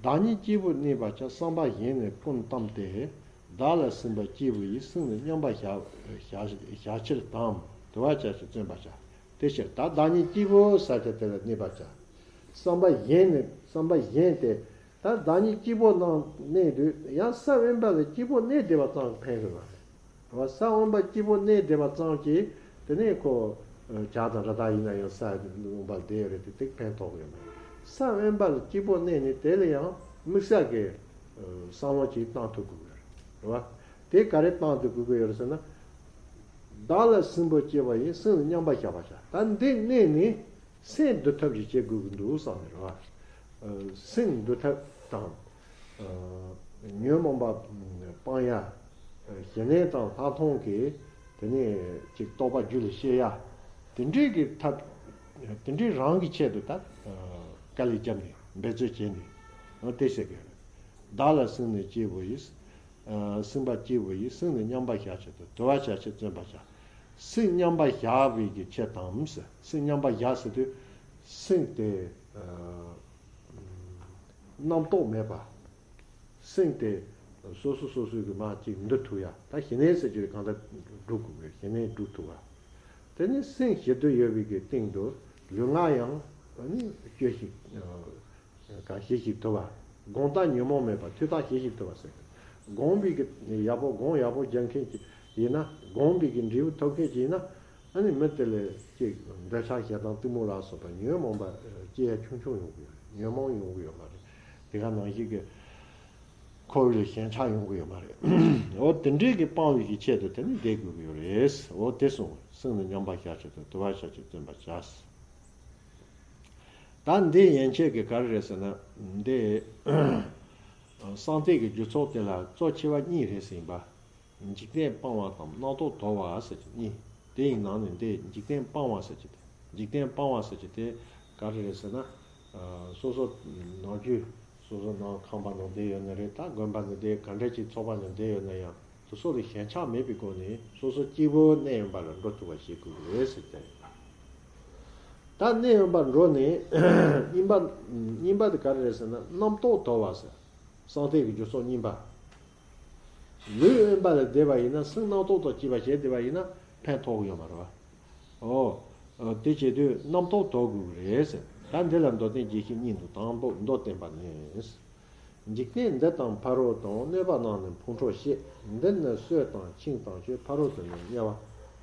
བདག་ཉིད་སྐྱེས་བུ་གནས་པར་བྱ། བསམ་པ་གཞན་ནི་ཀུན་བཏང་སྟེ། བདག་ལ་སེམས་པ་སྐྱེས་བུ་ཡིས། སེམས་ནི་མཉམ་པར་བཞག་བཞག་བཞག་ཕྱིར་དང་། དུ་བ་བྱ་ཞིང་བརྩོན་པར་བྱ། དེ་ཕྱིར་ད་བདག་ཉིད་སྐྱེས་བུ་ས་ཆ་དེ་ལ་གནས་པར་བྱ། བསམ་པ་གཞན་ནི་བསམ་པ་གཞན་དེ། ད་བདག་ཉིད་སྐྱིད་པོ་ནང་གནས་དུས་ཡང་ས་བོན་པ་ལ་སྐྱིད་པོ་གནས་བསྡད་པ་ཙམ་ཕན་གི་མ་རེད། ས་བོན་པ་སྐྱིད་པོ་གནས་བསྡད་པ་ཙམ་གྱིས་དེ་ནས་ཁོ་བྱ་དང་རི་དྭགས་ཡིན་ན་ཡང་ས་ལུང་པ་བསྡད་ཡོད་རེད་དེ་དེ་ཕན་ཐོགས་ཡོད་མ་རེད། ས་བོན་པ་ལ་སྐྱིད་པོ་གནས་ནས་དེ་ལ་ཡང་དམིགས་བསལ་གྱི་བསམ་བློ་ཅིག་བཏང་ཐུབ་དགོས་རེད་བ། དེ་ག་རེ་སྟེང་དུ་དགོས་ཀྱི་ཡོད་རེད་ཟེར་ན། བདག་ལ་སྲིན་པོ་སྐྱེ་བ་ཡི། སྲིན་ལ་མཉམ་པར་བཞག་པར་བྱ། ད་འདི་གནས་ནས་སྲིན་འདུལ་ཐབས་ཤིག་བྱེད་དགོས་ཀྱི་འདུག་བསམ་ནས་རེད་བ། སྲིན་འདུལ་ཐབས་དང་། ཉོན་མོངས་པ་སྤང་ཡ། ཞི་གནས་དང་ལྷག་མཐོང་གི་དེ་ནས་ཅིག་རྟོགས་པ་རྒྱུད་ལ་སྐྱེ་ཡ། དེ་འདྲའི་གི་ཐབས། དེ་འདྲའི་རང་གི་ཆེད་དུ་ད་དཀའ་ལས་བརྒྱབ་ནས་འབད་རྩོལ་བྱས་ནས་དེ་བྱེད་དགོས་རེད། བདག་ལ་སྲིན་ནི་སྐྱེ་བོ་ཡིས། སྲིན་པ་སྐྱེ་བོ་ཡིས། སྲིན་ནི་མཉམ་པར་བཞག་ཕྱིར་དུ། དུལ་བར་བྱ་ཕྱིར་བརྩོན་པར་བྱ། སྲིན་མཉམ་པར་བཞག་པའི་གི་ཆེད་དམ་ཟེར། སྲིན་མཉམ་པར་བཞག་ཟེར་དུས་སྲིན་དེ་རྣམ་རྟོག་མེད་པ། སྲིན་དེ་སོ་སོ་སོ་སོའི་གི་མ་ཅིག་འདུལ་ཐུབ་ཡ། ད་ཞི་གནས་ཟེར་རྒྱུ་གང་ལྟར་སྒྲུབ་དགོས་པས། ཞི་གནས་སྒྲུབ་ཐུབ་པ། དེ་ནི་སྲིན་ཞི་དུལ་ཡོད་པའི་གི་སྟེང་དུ་ལུས་ངག་ཡང་ནི་སྐྱོ་ཞིང་། གང་ཞི་ཞིང་དུལ་བ། སྒོམ་རྟགས་ཉོན་མོངས་མེད་པ། ཐོས་རྟགས་ཞི་ཞིང་དུལ་བ་ཟེར། སྒོམ་པའི་གི་ཡག་པོ་སྒོམ་ཡག་པོ་རྒྱག་མཁན་ཅིག་ཡིན་ན། སྒོམ་པའི་གི་འབྲས་བུ་ཐོབ་མཁན་ཅིག་ཡིན་ན། ཨ་ནི་མི་དེ་ལ་ཅིག་འདོད་ཆགས་ཞེ་སྡང་གཏི་མུག་ལ་སོགས་པ་ཉོན་མོངས་པ་སྐྱེ་ཡ་ཆུང་ཆུང་ཡོང་གི་ཡོད། ཉོན་མོངས་ཡོང་གི་ཡོད་མ་རེད། དེ་ག་ནང་བཞིན་གི་འཁོར་བའི་ཞེན་ཆགས་ཡོང་གི་ཡོད་མ་རེད། འོ་དེ་འདྲའི་གི་སྤང་བའི་གི་ཆེད་དུ་དེ་ནི་བསྡད་དགོས་ཀྱི་ཡོད་རེད། འོ་དེ་གསུངས། སྲིན་ནི་མཉམ་པར་བཞག་ཕྱིར་དུ། དུལ་བར་བྱ་ཕྱིར་བརྩོན་པར་བྱ། ད་འདི་ཡན་ཆད་ཀྱི་ག་རེ་རེད་ཟེར་ན། འདི་གསང་གཏད་ཀྱི་རྒྱུ་ཚོགས་དེ་ལ་གཙོ་ཆེ་བ་གཉིས་རེད་ཟེར་ཡིན་པ། འཇིག་རྟེན་སྤང་བ་དང་རྣམ་རྟོག་དོར་བ་ཟེར་གྱི་གཉིས། དེ་ཡི་ནང་ནས་འདི་འཇིག་རྟེན་སྤང་བ་ཟེར་གྱི་དེ། འཇིག་རྟེན་སྤང་བ་ཟེར་གྱི་དེ་ག་རེ་རེད་ཟེར་ན། སོ་སོ་ནང་རྒྱུད། སོ་སོ་ནང་ཁང་པ་ནང་བསྡད་ཡོད་ན་རེད། ད་དགོན་པ་ནང་བསྡད། ག་འདྲ་ཅིག་ཚོགས་པ་ནང་བསྡད་ཡོད་ན་ཡང་། དེ་སོགས་ལ་ཞེན་ཆགས་མེད་པའི་སྒོ་ནས་སོ་སོ་སྐྱིད་པོ་གནས་ཡོང་པ་ལ་འགྲོ་ཐུབ་པ་བྱེད་དགོས་རེད་ཟེར་ཏེ། ད་གནས་ཡོང་པར་འགྲོ་ནས་གཉིས་པ། གཉིས་པ་དེ་ག་རེ་རེད་ཟེར་ན། རྣམ་རྟོག་དོར་བ་ཟེར། གསང་གཏད་ཀྱི་རྒྱུ་ཚོགས་གཉིས་པ། ལུས་དབེན་པ་ལ་བསྡད་པ་ཡིན་ན། སེམས་རྣམ་རྟོག་དང་བཅས་པ་བྱས་བསྡད་པ་ཡིན་ན་ཕན་ཐོགས་ཡོད་མ་རེད་བ། ཨོ། ཨ། དེ་བྱེད་དུས་རྣམ་རྟོག་དོར་དགོས་ཀྱི་རེད་ཟེར། ད་འདི་ལ་མདོ་བསྟན་རྒྱས་བཤད་གཉིས་འདུག། དང་པོ་མདོར་བསྟན་པ་ནི། འཇིག་རྟེན་འདི་དང་ཕ་རོལ་ཏུ། གནོད་པ་རྣམས་ནི་ཕུང་འཕྲོག་བྱེད། འདིར་ནི་གསོད་དང་འཆིང་དང་གཅོད། ཕ་རོལ་ཏུ་ནི་དམྱལ་བ་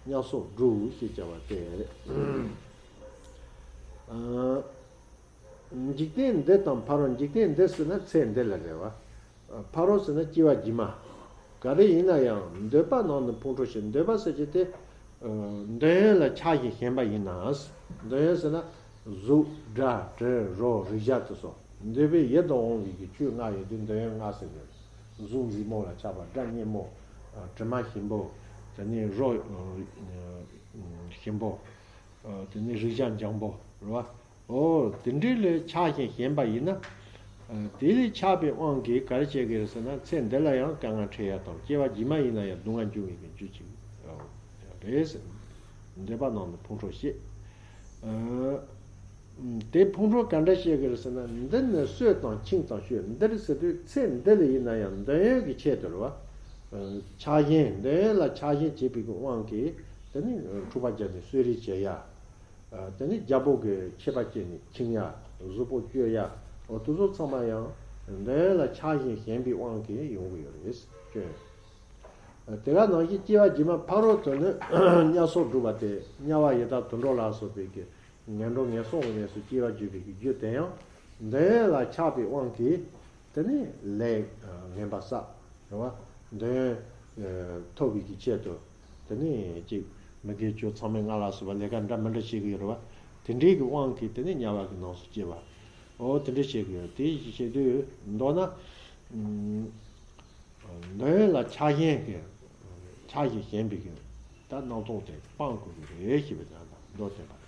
དམྱལ་སོགས་སྒྲུབ་ཞེས་བྱ་བ་སྟེ། ཨ། འཇིག་རྟེན་འདི་དང་ཕ་རོལ། འཇིག་རྟེན་འདི་ཟེར་ན་ཚེ་འདི་ལ་རེད་བ། ཕ་རོལ་ཟེར་ན་སྐྱེ་བ་རྗེས་མ། ག་རེ་ཡིན་ན་ཡང་འདོད་པ་རྣམས་ནི་ཕུང་འཕྲོག་བྱེད། འདོད་པ་ཟེར་གྱི་དེ། འདོད་ཡོན་ལ་ཆགས་ཤིང་ཞེན་པ་ཡིན་ན། འདོད་ཡོན་ཟེར་ན་གཟུགས། སྒྲ། དྲི། རོ། རེག་བྱ་དེ་ཚོ། འདོད་པའི་ཡིད་དུ་འོང་བའི་གི་ཆོས་ལྔ་ཡོད་དུས་འདོད་ཡོན་ལྔ་ཟེར་གྱི། གཟུགས་མཛེས་མོ་ལ་ཆགས་པ། སྒྲ་སྙན་མོ། དྲི་མ་ཞིམ་པོ། དེ་ནས་རོ་ཞིམ་པོ། དེ་ནས་རེག་བྱ་འཇམ་པོ་རེད་བ། ཨོ། དེ་འདྲའི་ལས་ཆགས་ཤིང་ཞེན་པ་ཡིན་ན། དེ་ལས་ཆགས་པའི་དབང་གིས་ག་རེ་བྱེད་ཀྱི་རེད་ཟེར་ན། ཚེ་འདི་ལ་ཡང་དཀའ་ངལ་འཕྲད་ཡ་དང་། སྐྱེ་བ་རྗེས་མ་ཡིན་ན་ཡང་སྡུག་བསྔལ་འབྱུང་བའི་གི་རྒྱུ་ཅིག་རེད་ཟེར། འདོད་པ་རྣམས་ནི་ཕུང་འཕྲོག་བྱེད། དེ་ཕུང་འཕྲོག་ག་འདྲ་བྱེད་ཀྱི་རེད་ཟེར་ན། འདིར་ནི་གསོད་དང་འཆིང་དང་གཅོད། འདིར་ཟེར་དུས་ཚེ་འདི་ལ་ཡིན་ན་ཡང་འདོད་ཡོན་གྱི་ཆེད་དུ་རེད་བ། ཆགས་ཞེན། འདོད་ཡོན་ལ་ཆགས་ཞེན་བྱེད་པའི་གི་དབང་གིས་དེ་ནི་འཁྲུག་པ་བརྒྱབ་ནས་གསོད་རེས་བྱེད་ཡ། དེ་ནི་རྒྱལ་པོ་གི་ཆད་པ་བཅད་ནས་འཆིང་ཡ། གཟུགས་པོ་གཅོད་ཡ། འོ་དེ་ཚོ་ཚང་མ་ཡང་འདོད་ཡོན་ལ་ཆགས་ཞེན་ཞེན་པའི་དབང་གིས་ཡོང་གི་ཡོད་རེད། སྐྱོན། དེ་ག་ནང་བཞིན་སྐྱེ་བ་རྗེས་མ་ཕ་རོལ་ཏུ་ནི་དམྱལ་སོགས་སྒྲུབ་པ་སྟེ། དམྱལ་བ་ཡི་དྭགས་དུད་འགྲོ་ལ་སོགས་པའི་གི་ངན་འགྲོ་ངན་སོང་གི་གནས་སུ་སྐྱེ་བ་བརྒྱུད་པའི་གི་རྒྱུ་དེ་ཡང་འདོད་ཡོན་ལ་ཆགས་པའི་དབང་གིས་དེ་ནི་ལས་ངན་པ་བསགས། རེད་བ། འདོད་ཡོན་ཐོབ་པའི་གི་ཆེད་དུ། དེ་ནས་ཅིག་མི་དགེ་བཅུ། མཚམས་མེད་ལྔ་ལ་སོགས་པ་ལས་ཀ་འདྲ་མི་འདྲ་བྱེད་ཀྱི་ཡོད་རེད་བ། དེ་འདྲའི་གི་དབང་གིས་དེ་ནས་དམྱལ་བ་གི་ནང་སུ་སྐྱེ་བ། འོ་དེ་འདྲ་བྱེད་ཀྱི་ཡོད། དེ་བྱེད་དུས་མདོར་ན། འདོད་ཡོན་ལ་ཆགས་ཞེན་གྱི། ཆགས་ཞེན་ཞེན་པའི་གི་ད་རྣམ་རྟོག་དེ་སྤང་དགོས་ཀྱི་རེད་ཞེས་པའི་དོན་དང་མདོར་བསྟན་པ་རེད།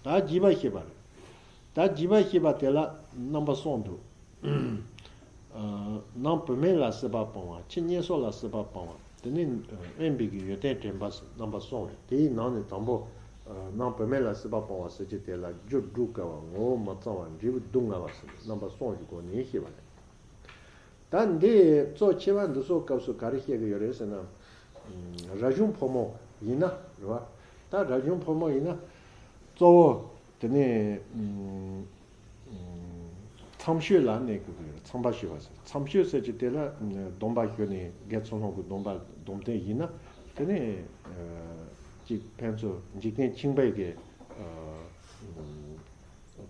ད་བརྒྱད་པ་བཤད་པ་རེད། ད་བརྒྱད་པ་བཤད་པ་དེ་ལ་རྣམ་པ་གསུམ་འདུག། ནང་བུད་མེད་ལ་སྲིད་པ་སྤོང་བ། ཕྱི་བསྙེན་སོགས་ལ་སྲིད་པ་སྤོང་བ། དེ་ནས་དབེན་པའི་གི་ཡོན་ཏན་དྲན་པ་ཟེར་རྣམ་པ་གསུམ་རེད། དེའི་ནང་ནས་དང་པོ། ནང་བུད་མེད་ལ་སྲིད་པ་སྤོང་བ་ཟེར་གྱི་དེ་ལ་རྒྱུ་སྒྲུབ་དཀའ་བ། ངོ་བོ་མི་གཙང་བ། འབྲས་བུ་སྡུག་བསྔལ་བ་ཟེར་རྣམ་པ་གསུམ་གྱི་སྒོ་ནས་བཤད་པ་རེད། ད་འདི་གཙོ་ཆེ་བ་འདི་ཚོ་སྐབས་སུ་ག་རེ་བཤད་ཀྱི་ཡོད་རེད་ཟེར་ན། རབ་བྱུང་ཕོ་མོ་ཡིན་ན་རེད་བ། ད་རབ་བྱུང་ཕོ་མོ་ཡིན་ན་གཙོ་བོ་དེ་ནས་མཚམས་སྤྱོད་ལ་གནས་དགོས་ཀྱི་ཡོད་རེད། མཚམས་པ་སྤྱོད་པ་ཟེར། མཚམས་སྤྱོད་ཟེར་གྱི་དེ་ལ་སྡོམ་པ་ཞུ་ནས་དགེ་ཚུལ་སློང་གི་སྡོམ་པ་སྡོམ་ལྡན་ཡིན་ན། དེ་ནས་ཅིག་ཕན་ཚུན་འཇིག་རྟེན་ཁྱིམ་པའི་གི་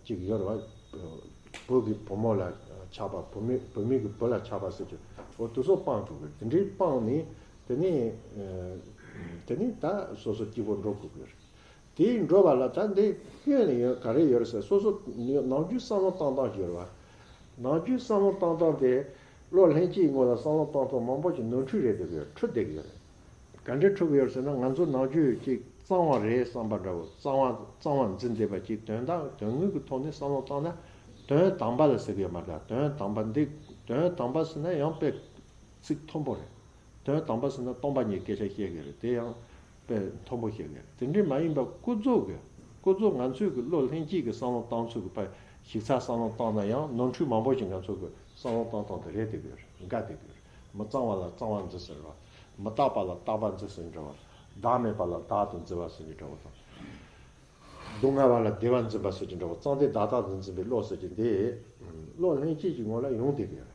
ཅིག་ཡོད་རེད་བ། བུ་གི་བུ་མོ་ལ་ཆགས་པ། བུ་མོ་བུ་མོ་གི་བུ་ལ་ཆགས་པ་ཟེར་གྱི། འོ་དེ་ཚོ་སྤང་དགོས་ཀྱི། དེ་འདྲའི་སྤངས་ནས་ དེ་ནས་ཨ་དེ་ནས་ད་སོ་སོ་སྐྱིད་པོ་འགྲོ་དགོས་ཀྱི་རེད། དེའི་འགྲོ་བ་ལ་ད་འདི་སྔོན་ནས་ཡོད་ག་རེ་ཡོད་རེད་ཟེར། སོ་སོ་ནམ་རྒྱུན་བསམ་བློ་བཏང་སྟངས་ཤིག་ཡོད་རེད་བ། ནམ་རྒྱུན་བསམ་བློ་བཏང་སྟངས་དེ་བློ་ལྷན་སྐྱེས་ངོ་ལ་བསམ་བློ་བཏང་སྟངས་མང་པོ་ཞིག་ནོར་འཁྲུལ་རེད་བསྡད་ཀྱི་ཡོད་རེད། འཁྲུལ་བསྡད་ཀྱི་ཡོད་རེད། ག་འདྲས་འཁྲུལ་གྱི་ཡོད་ཟེར་ན། ང་ཚོ་ནམ་རྒྱུན་ཅིག་གཙང་བ་རེད་བསམ་པ་འདྲ་བོ། གཙང་བ་གཙང་བ་འཛིན་བསྡད་པ་ཅིག་དོན་དག་དོན་དངོས་ཀྱི་ཐོག་ནས་བསམ་བློ་བཏང་ན། དོན་དམ་པ་ལ་ཟེར་གྱི་ཡོད་མ་རེད། དོན་དམ་པ་འདི། དོན་དམ་པ་ཟེར་ན་ཡང་དཔེ་ཚིག་མཐོན་པོ་རེད། དོན་དམ་པ་ཟེར་ན་སྟོང་པ་ཉིད་སྐད་ཆ་བཤད་གི་རེད། དེ་ཡང་དཔེ་མཐོན་པོ་བཤད་གི་རེད། དེ་འདྲས་མ་ཡིན་པ་ཀུན་རྫོབ་ཀྱི། ཀུན་རྫོབ་ང་ཚོས་ཀྱི་བློ་ལྷན་སྐྱེས་ཀྱི་བསམ་བློ་བཏང་ཚུལ་གྱི་ཕར་ཞིབ་ཚགས་བསམ་བློ་བཏང་ན་ཡང་ནོར་འཁྲུལ་མང་པོ་ཞིག་ང་ཚོ་གི་བསམ་བློ་བཏང་སྟངས་དེ་རེད་བསྡད་གི་རེད། འགལ་བསྡད་གི་རེད། མི་གཙང་བ་ལ་གཙང་བ་འཛིན་ཟེར་བ། མི་རྟག་པ་ལ་རྟག་པ་འཛིན་ཟེར་འདྲ་བ། བདག་མེད་པ་ལ་བདག་ཏུ་འཛིན་པ་ཟེར་གྱི་འདྲ་བ་དང་། སྡུག་བསྔལ་བ་ལ་བདེ་བ་འཛིན་པ་ཟེར་གྱི་འདྲ་བ། གཙང་བདེ་བདག་རྟག་ཏུ་འཛིན་པའི་བློ་ཟེར་གྱི་འདི། བློ་ལྷན་སྐྱེས་ཀྱི་ངོ་ལ་ཡོང་བསྡད་གི་རེད།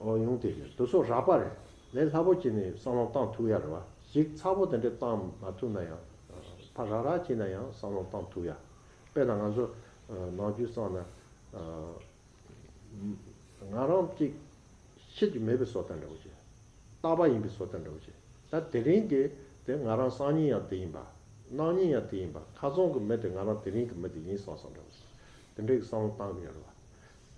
ཨོ་ཡོང་དེ་རེད། དེ་ཚོ་རགས་པ་རེད། ལས་སླ་པོ་བྱས་ནས་བསམ་བློ་བཏང་ཐུབ་ཡ་རེད་བ། ཞིབ་ཚགས་པོ་དེ་འདྲས་བཏང་མ་ཐུབ་ན་ཡང་། ཕར་རགས་རགས་བྱས་ན་ཡང་བསམ་བློ་བཏང་ཐུབ་ཡ། དཔེར་ན་ང་ཚོ་ནམ་རྒྱུན་བསམ་ན། ང་རང་གཅིག་ཤེས་ཀྱི་མེད་པའི་བཟོ་ལྟ་འདྲ་བོ་བྱས། རྟག་པ་ཡིན་པའི་བཟོ་ལྟ་འདྲ་བོ་བྱས། ད་དེ་རིང་གི་དེ་ང་རང་སང་ཉིན་ཡང་དེ་ཡིན་པ། གནངས་ཉིན་ཡང་དེ་ཡིན་པ། ཁ་སང་གི་མི་དེ་ང་རང་དེ་རིང་གི་མི་དེ་ཡིན་བསམ་བསམ་འདྲ་བོ་བྱས། དེ་འདྲས་ཀྱི་བསམ་བློ་བཏང་གི་ཡོད་རེད་བ།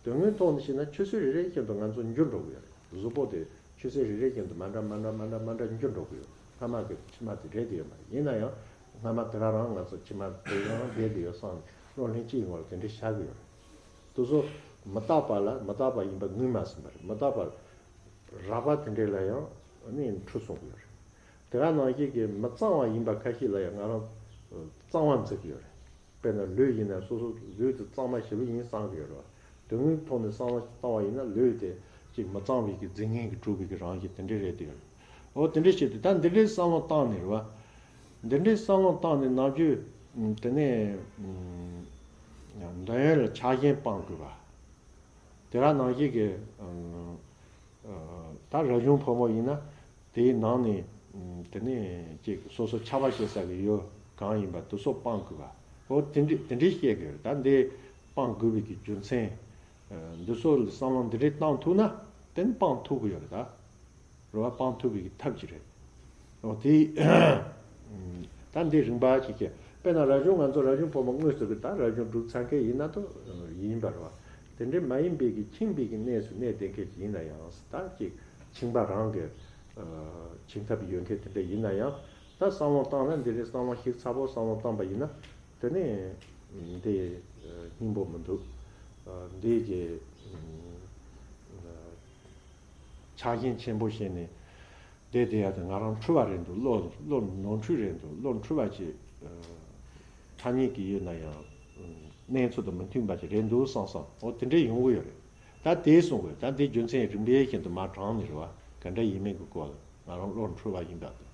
དོན་དངོས་ཐོག་ནས་བཤད་ན་ཆུ་ཚོད་རེ་རེ་བཞིན་དུ་ང་ཚོ་འགྱུར་འགྲོ་གི་ཡོད་རེད། གཟུགས་པོ་དེ་ཆུ་ཚོད་རེ་རེ་བཞིན་དུ་མ་འདྲ་མ་འདྲ་མ་འདྲ་མ་འདྲ་འགྱུར་འགྲོ་གི་ཡོད། སྔ་མ་གི་ཕྱི་མ་དེ་རེད་དེ་ཡོད་མ་རེད། ཡིན་ན་ཡང་སྔ་མ་དེ་རང་རང་ང་ཚོ་ཕྱི་མ་དེ་རང་བསྡད་དེ་ཡོད་བསམ་བློ་ལྷན་སྐྱེས་ངོ་ལ་དེ་འདྲས་བཞག་གི་ཡོད་རེད། དེ་ཚོ་མི་རྟག་པ་ལ་མི་རྟག་པ་ཡིན་པ་ངོས་མ་ཟིན་པ་རེད། མི་རྟག་པ་རགས་པ་དེ་འདྲས་ལ་ཡང་ནི་འཁྲུལ་སོང་གི་ཡོད་རེད། དེ་ག་ནང་བཞིན་གྱི་མི་གཙང་བ་ཡིན་པ་ཁ་ཤས་ལ་ཡང་ང་རང་གཙང་བ་འཛིན་གི་ཡོད་རེད། དཔེར་ན་ལུས་ཡིན་ན་སོ་སོ་ལུས་དེ་གཙང་མ་ཞེ་པོ་ཡིན་བསམ་གི་ཡོད་རེད་བ། དོན་དངོས་ཐོག་ནས་བསམ་བློ་བཏང་བ་ཡིན་ན་ལུས་དེ་ཅིག་མི་གཙང་བའི་གི་རྫས་ངན་གྱིས་གྲུབ་པའི་གི་རང་བཞིན་དེ་འདྲས་རེད་དེ། འོ་དེ་འདྲས་བྱས་ཏེ་ད་འདི་འདྲས་བསམ་བློ་བཏང་ནས་རེད་བ། འདི་འདྲས་བསམ་བློ་བཏང་ནས་ནམ་རྒྱུན་དེ་ནས་འདོད་ཡོན་ལ་ཆགས་ཞེན་སྤང་དགོས་པ། དེ་ག་ནང་བཞིན་གྱི་ད་རབ་བྱུང་ཕོ་མོ་ཡིན་ན་དེའི་ནང་ནས་དེ་ནས་ཅིག་སོ་སོ་ཆགས་པ་བྱེད་ས་གི་ཡུལ་གང་ཡིན་པ་དེ་ཚོ་སྤང་དགོས་པ། འོ་དེ་འདྲ་དེ་འདྲ་བཤད་དགོས་རེད། ད་འདི་སྤང་དགོས་པའི་གི་རྒྱུ་མཚན། འདི་ཚོ་ལ་བསམ་བློ་འདི་འདྲའི་བཏང་ཐུབ་ན་དེ་ནི་སྤང་ཐུབ་གི་ཡོད་རེད་ད། རེད་བ། སྤང་ཐུབ་པའི་གི་ཐབས་ཅིག་རེད། འོ་དེ། ད་འདི་རིམ་པ་ཅིག་བཤད། དཔེར་ན་རབ་བྱུང་ང་ཚོ་རབ་བྱུང་ཕོ་མོ་དངོས་སུ་གི་ད་རབ་བྱུང་སྒྲུབ་ཚར་མཁན་ཡིན་ན་ད་ཡིན་པ་རེད་བ། དེ་འདྲའི་མ་ཡིན་པའི་གི་འཆིང་བའི་གི་གནས་སུ་གནས་བསྡད་མཁན་ཅིག་ཡིན་ན་ཡང་ད་ཅིག་འཆིང་བ་རང་གི་འཆིང་ཐབས་ཡོད་མཁན་དེ་འདྲ་ཡིན་ན་ཡང་ད་བསམ་བློ་བཏང་ན་འདི་རེད། བསམ་བློ་ཞིབ་ཚགས་པོ་བསམ་བློ་བཏང་པ་ཡིན་ན་དེ་ནས་འདི་སྙིང་པོ་མི་འདུག་འདི་གི་ཆགས་ཞེན་ཆེན་པོ་བྱས་ནས་བསྡད་བསྡད་ཡ་དེ་ང་རང་འཁྲུལ་བ་རེད་འདུག་བློ་བློ་ནོར་འཁྲུལ་རེད་འདུག་བློ་འཁྲུལ་བ་ཅིག་ཐ་སྙད་ཀྱི་ཡོད་ན་ཡང་གནས་ཚུལ་དང་མི་མཐུན་པ་ཅིག་རེད་འདུག་བསམ་བསམ་འོ་དེ་འདྲས་ཡོང་གི་ཡོད་རེད། ད་དེ་གསུང་དགོས། ད་འདི་རྒྱུ་མཚན་རིམ་པས་བཞིན་དུ་མར་དྲངས་ནས་རེད་བ། ག་འདྲ་ཡིན་མིན་གྱི་སྐོར་ལ་ང་རང་བློ་འཁྲུལ་བ་ཡིན་པ་དང་།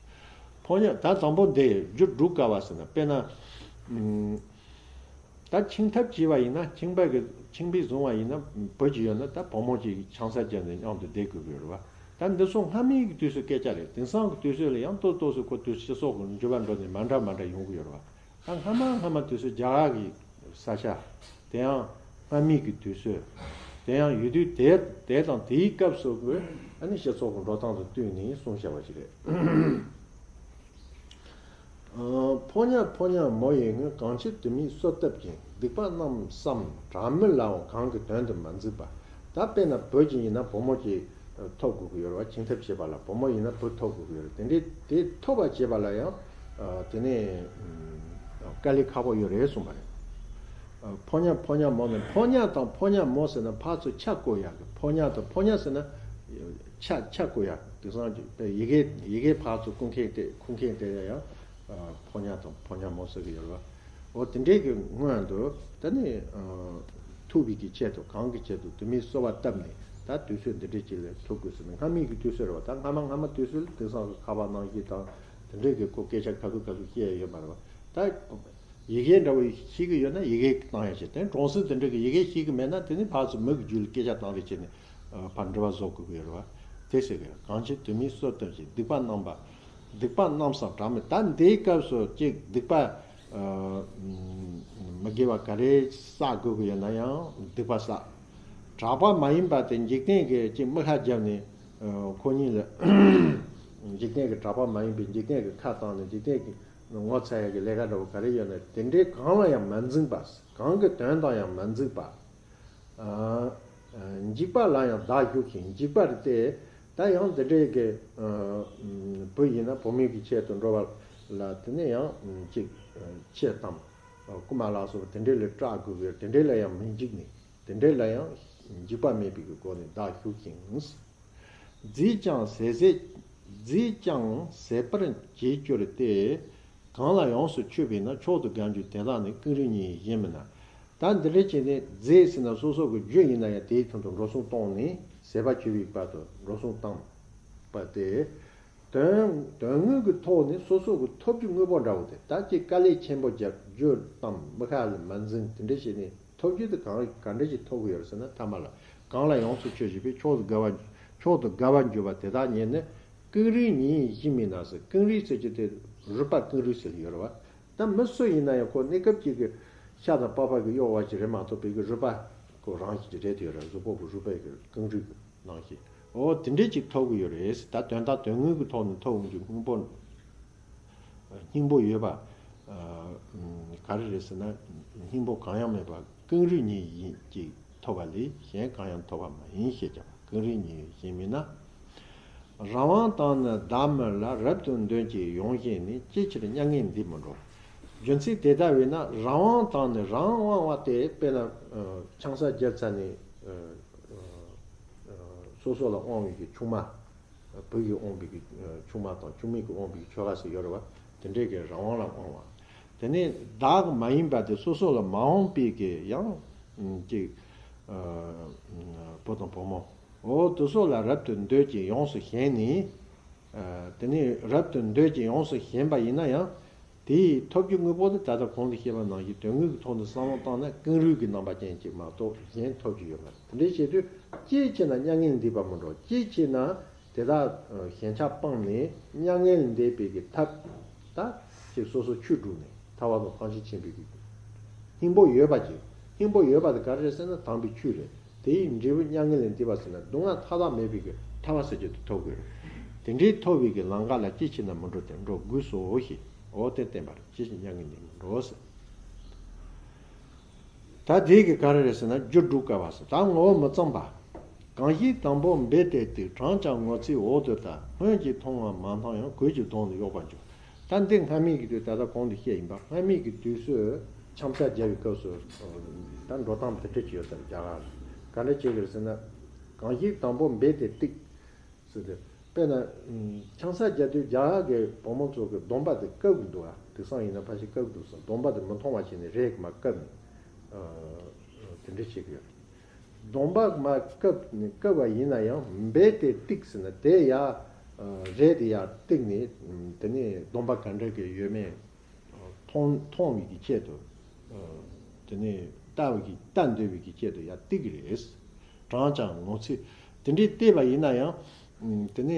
ཕོ་ཉ་ད་དང་པོ་འདི་རྒྱུ་སྒྲུབ་དཀའ་བ་ཟེར་ན་དཔེར་ན། ད་འཆིང་ཐབས་བྱས་པ་ཡིན་ན་འཆིང་པ་གི་འཆིང་པས་བཟུང་བ་ཡིན་ན་བུ་ཅིག་ཡོད་ན་ད་བུ་མོ་ཅིག་ཆང་ས་བརྒྱབ་ནས་མཉམ་དུ་བསྡད་དགོས་ཀྱི་ཡོད་རེད་བ། ད་འདི་ཚོ་སྔ་མའི་གི་དུས་སུ་སྐད་ཆ་རེད། དེང་སང་གི་དུས་ཚོད་ལ་ཡང་ཏོག་ཏོག་ཙམ་ཁོ་དུས་སྤྱི་ཚོགས་ཀྱི་འགྱུར་བ་འགྲོ་ནས་མ་འདྲ་མ་འདྲ་ཡོང་གི་ཡོད་རེད་བ། ད་སྔ་མ་སྔ་མ་དུས་སུ་རྒྱ་གར་གྱི་ས་ཆ། དེ་ཡང་སྔ་མའི་གི་དུས་སུ། དེ་ཡང་ཡུལ་དུས་དེ་དེ་དང་དེའི་སྐབས་སུ་གི་ཨ་ནི་སྤྱི་ཚོགས་ཀྱི་འགྲོ་སྟངས་དང་བསྟུན་ནས་གསུངས་བཞག་པ་ཞིག་རེད། ཕོ་ཉ་ཕོ་ཉ་མོ་ཡི་སྔོན། གང་ཕྱིར་དུ་མའི་གསོལ་བཏབ་ཅིང་། སྡིག་པ་རྣམས་བསམ་དྲག་མོ་ལའང་། གང་གི་དོན་དུ་མ་འཛིན་པ། ད་དཔེར་ན་བུ་ཅིག་ཡིན་ན་བུ་མོ་ཅིག་ཐོབ་དགོས་ཀྱི་ཡོད་རེད་བ། འཆིང་ཐབས་བྱེད་པ་ལ་བུ་མོ་ཡིན་ན་བུ་ཐོབ་དགོས་ཀྱི་ཡོད་རེད། དེ་འདྲའི་དེ་ཐོབ་པ་བྱེད་པ་ལ་ཡང་དེ་ནས་དཀའ་ལས་ཁག་པོ་ཡོད་རེད་གསུངས་པ་རེད། ཕོ་ཉ་ཕོ་ཉ་མོ་ནི་ཕོ་ཉ་དང་ཕོ་ཉ་མོ་ཟེར་ན་ཕར་ཚུར་ཆ་བགོ་ཡག་གི། ཕོ་ཉ་དང་ཕོ་ཉ་ཟེར་ན་ཆ་ཆ་བགོ་ཡག་དེང་སང་ཡི་གེ་ཡི་གེ་ཕར་ཚུར་བསྐུར་མཁན་དེ་བསྐུར་མཁན་དེ་ཡང་ཕོ་ཉ་དང་ཕོ་ཉ་མོ་ཟེར་གི་ཡོད་རེད་བ། འོ་དེ་འདྲའི་གི་སྔོན་དུ་ད་ནི་ཐུབ་པའི་གི་ཆེད་དུ་གང་གི་ཆེད་དུ་དུ་མའི་གསོལ་བ་བཏབ་ནས་ད་དུས་ཚོད་འདི་འདྲའི་ཅིག་ལ་ཐུབ་དགོས་ཟེར་ནས་སྔ་མའི་གི་དུས་ཚོད་རེད་བ། ད་སྔ་མ་སྔ་མ་དུས་ཚོད་ལ་དེང་སང་གི་ཁ་པར་ནང་བཞིན་དང་དེ་འདྲའི་གི་ཁོ་སྐད་ཆ་ག་ཚོད་ག་ཚོད་བཤད་ཡ་ཡོད་མ་རེད་བ། ད་ཡི་གེ་འདྲ་བོ་ཤེས་ཀྱི་ཡོད་ན་ཡི་གེ་བཏང་ཡ་བྱེད། དེ་གྲོང་གསེབ་དེ་འདྲ་གི་ཡི་གེ་ཤེས་ཀྱི་མེད་ན་དེ་ནི་ཕར་ཚུར་མི་གི་རྒྱུད་ལ་སྐད་ཆ་བཏང་རེས་བྱས་ནས་ཕར་འབྲེལ་བ་བཟོ་དགོས་ཀྱི་ཡོད་རེད་བ། དེ་ཟེར་གི་རེད། གང་ཕྱིར་དུ་མའི་གསོལ་བཏབ་ཅིང་། སྡིག་པ་རྣམས་པ། སྡིག་པ་རྣམས་སམ་དྲག་མོ། ད་འདིའི་སྐབས་སུ་ཅིག་སྡིག་པ་མི་དགེ་བ་ག་རེ་བསགས་དགོས་ཀྱི་ཡོད་ན་ཡང་སྡིག་པ་བསགས། དྲག་པ་མ་ཡིན་པ་དེ་འཇིག་རྟེན་གྱི་ཅིག་དམིགས་ཁ་བརྒྱབ་ནས་ཁོ་གཉིས་ལ་ འཇིག་རྟེན་གྱི་གྲགས་པ་མ་ཡིན་པའི་འཇིག་རྟེན་གྱི་ཁ་བཏང་ནས་འཇིག་རྟེན་གྱི་ངོ་ཚ་ཡག་གི་ལས་ཀ་འདྲ་བོ་ག་རེ་ཡོད་ན་དེ་འདྲའི་གང་ལ་ཡང་མ་འཛིངས་པ། གང་གི་དོན་དང་ཡང་མ་འཛིངས་པ། ཨ། འཇིགས་པ་ལ་ཡང་བདག་ཞུགས་ཤིང་འཇིགས་པ་རེད་དེ། ད་ཡང་འདི་འདྲའི་གི་ཨ། བུ་ཡིན་ན་བུ་མོའི་གི་ཆེད་དུ་འགྲོ་བ་ལ་དེ་ནས་ཡང་ཅིག་ཆེ་དང་རྐུ་མ་ལ་སོགས་པ་དེ་འདྲའི་ལས་སྐྲག་དགོས་པའི་དེ་འདྲའི་ལ་ཡང་མི་འཇིགས་ནས་དེ་འདྲའི་ལ་ཡང་འཇིགས་པ་མེད་པའི་གི་སྒོ་ནས་བདག་ཞུགས་ཤིང་། རྫས་ཀྱང་ཟད་ཟད། རྫས་ཀྱང་ཟད་པར་བྱེད་གྱུར་ཏེ། གང་ལ་ཡོངས་སུ་མཆོད་པས་ན་མཆོག་ཏུ་དགའ་འགྱུར་དེ་དག་ནི་ཀེང་རུས་ཉིད་ཡིན་གཞན་མིན་ན། ད་འདི་འདྲ་བྱས་ནས་རྫས་ཟེར་ན་སོ་སོ་གི་རྒྱུ་ཡིན་ན་ཡང་དེའི་དོན་དུ་འགྲོ་སོང་གཏོང་ནས་ཟད་པ་བྱེད་པའི་བར་དུ་འགྲོ་སོང་བཏང་བ་སྟེ། དོན་དོན་དངོས་ཀྱི་ཐོག་ནས་སོ་སོ་གི་ཐོབ་རྒྱུ་དངོས་པོ་འདྲ་བོ་དེ་ད་ཅིག་དཀའ་ལས་ཆེན་པོ་རྒྱག་རྒྱུ་དང་མི་ཁ་ལ་མ་འཛིན་དེ་འདྲ་བྱས་ནས། ཐོབ་རྒྱུ་དེ་གང་ག་འདྲ་ཞིག་ཐོབ་ཀྱི་ཡོད་རེད་ཟེར་ན་ཐ་མ་ལ། གང་ལ་ཡོངས་སུ་མཆོད་བྱེད་པའི་མཆོག་ཏུ་དགའ་བ་མཆོག་ཏུ་དགའ་བར་འགྱུར་བ་དེ་དག་ཉིད་ནི་ཀེང་རུས་ཉིད་ཡིན་གཞན་མིན་ན་ཟེར། ཀེང་རུས་ཟེར་གྱི་དེ་རུས་པ་ཀེང་རུས་ཟེར་གྱི་ཡོད་རེད་བ། ད་མི་སུ་ཡིན་ན་ཡང་ཁོ་གནས་སྐབས་ཅིག་གི་ཤ་དང་པགས་པ་གི་གཡོག་བ་ཅིག་རེད་མ་གཏོགས་པའི་གི་རུས་པ་ཁོ་རང་བཞིན་གྱི་རེད་དེ་ཡོད་རེད། གཟུགས་པོ་གི་རུས་པའི་གི་ཀེང་རུས་གི་ནང་བཞིན། འོ་དེ་འདྲས་ཅིག་ཐོབ་ཀྱི་ཡོད་རེད། ད་དོན་དག་དོན་དངོས་ཀྱི་ཐོག་ནས་ཐོབ་འོང་རྒྱུ་སྙིང་པོ། སྙིང་པོ་ཡོད་པ། ག་རེ་རེད་ཟེར་ན། སྙིང་པོ་གང་ཡང་མེད་པ་ཀེང་རུས་ཉིད་ཡིན་ཅིག་ཐོབ་པ་ལས་གཞན་གང་ཡང་ཐོབ་པ་མ་ཡིན་ཞེས་ཀྱང་ཀེང་རུས་ཉིད་ཡིན་གཞན་མིན་ན། རང་དབང་དང་ནི་བདག་མེད་ལ། རབ་ཏུ་འདོད་ཅིང་ཡོངས་བཞེས་ནས། ཅི་ཕྱིར་མྱ་ངན་འདིར་མི་འགྲོ། རྒྱུ་མཚན་དེ་ལྟ་བས་ན་རང་དབང་དང་ནི་རང་དབང་བ་དེ་དཔེར་ན་ཆང་ས་བརྒྱབ་ཚར་ནས་སོ་སོ་ལ་དབང་བའི་གི་ཆུང་མ། བུ་གིས་དབང་བའི་གི་ཆུང་མ་དང་ཆུང་མས་གི་དབང་བའི་གི་ཁྱོ་ག་ཟེར་ཡོད་རེད་བ། དེ་འདྲའི་གི་རང་དབང་ལ་དབང་བ། དེ་ནས་བདག་གི་མ་ཡིན་པ་དེ་སོ་སོ་ལ་མ་དབང་པའི་གི་ཡང་ཅིག་བུ་དང་བུ་མོ། འོ་དེ་ཚོ་ལ་རབ་ཏུ་འདོད་ཅིང་ཡོངས་སུ་ཞེན་ནས། དེ་ནས་རབ་ཏུ་འདོད་ཅིང་ཡོངས་སུ་ཞེན་པ་ཡིན་ན་ཡང་། དེའི་ཐོབ་རྒྱུ་དངོས་པོ་ནི་ད་ལྟ་གོང་དུ་བཤད་པ་ནང་བཞིན་དོན་དངོས་ཀྱི་ཐོག་ནས་བསམ་བློ་བཏང་ན་ཀེང་རུས་ཀྱི་རྣམ་པ་ཅན་ཅིག་མ་གཏོགས་གཞན་ཐོབ་རྒྱུ་ཡོད་མ་རེད། དེ་འདྲའི་བྱེད་དུས་ཅིའི་ཕྱིར་ན་མྱ་ངན་ལས་འདས་པར་མི་འགྲོ། ཅིའི་ཕྱིར་ན་དེ་དག་ཞེན་ཆགས་སྤངས་ནས་མྱ་ངན་ལས་འདས་པའི་གི་ཐབས་ད་ཅིག་སོ་སོ་ཆོས་སྒྲུབ་ནས་ཐར་པ་དང་ཕར་ཕྱིན་ཕྱིན་པའི་གི་སྙིང་པོ་ཡོད་པ་ཅིག་སྙིང་པོ་ཡོད་པ་དེ་ག་རེ་རེད་ཟེར་ན་དམ་པའི་ཆོས་རེད། དེའི་འབྲས་བུ་མྱ་ངན་ལས་འདས་པ་ཟེར་ན་སྡུག་བསྔལ་མཐའ་དག་མེད་པའི་གི་ཐར་པ་ཟེར་རྒྱུ་དེ་ཐོབ་དགོས་རེད། དེ་འདྲའི་ཐོབ་པའི་གི་ལམ་ཁ་ལ་ཅི་ཕྱིར་ན་མི་འགྲོ་སྟེ་འགྲོ་དགོས་སོ་ཞེས་འོ་དེ་བསྟན་པ་རེད། ཅི་ཕྱིར་མྱ་ངན་ལས་མི་འགྲོ་ཟེར། ད་དེ་གི་ག་རེ་རེད་ཟེར་ན་རྒྱུ་སྒྲུབ་དཀའ་བ་ཟེར། ད་ངོ་བོ་མི་གཙང་བ། གང་ཞིག་དང་པོ་འབད་དེ་སྡིག་གྲངས་ཀྱང་ངོ་ཚའི་འོག་ཏུ་ལྟ། སྔོན་གྱི་མཐོང་བ་མ་མཐོང་ཡང་། གོས་ཀྱི་གདོང་ནི་གཡོགས་པར་འགྱུར། ད་འདི་སྔ་མའི་གི་དུས་ད་ལྟ་གོང་དུ་བཤད་ཡིན་པ། སྔ་མའི་གི་དུས་སུ་ཆང་ས་རྒྱག་པའི་སྐབས་སུ་ད་འགྲོ་སྟངས་དེ་འདྲ་ཅིག་ཡོད་ཟེར། རྒྱ་གར་ག་འདྲ་བྱེད་ཀྱི་རེད་ཟེར་ན། གང་ཞིག་དང་པོ་འབད་དེ་སྡིག་ཟེར་ཏེ། དཔེར་ན་ཆང་ས་རྒྱག་དུས་རྒྱ་གར་གི་བུ་མོ་ཚོ་གི་གདོང་པ་དེ་བཀབ་གི་འདུག་ཨ། དེང་སང་ཡིན་ན་ཕལ་ཆེར་བཀབ་གི་འདུག་ཟེར། གདོང་པ་དེ་མི་མཐོང་བ་བྱས་ནས་རས་ཀྱིས་མར་བཀབ་ནས་དེ་འདྲ་བྱེད་ཀྱི་ཡོད། གདོང་པ་མར་བཀབ་ནས་བཀབ་པ་ཡིན་ན་ཡང་འབད་དེ་སྡིག་ཟེར་ན་དེ་ཡ། རས་དེ་ཡར་བཏེགས་ནས་དེ་ནས་གདོང་པ་ག་འདྲ་གི་ཡོད་མེད་མཐོང་མཐོང་བའི་གི་ཆེད་དུ། དེ་ནས་ལྟ་བའི་གི་ལྟ་འདོད་པའི་གི་ཆེད་དུ་ཡར་བཏེགས་ཀྱི་རེད། གྲངས་ཀྱང་ངོ་ཚ། དེ་འདྲའི་བལྟས་པ་ཡིན་ན་ཡང་། དེ་ནས་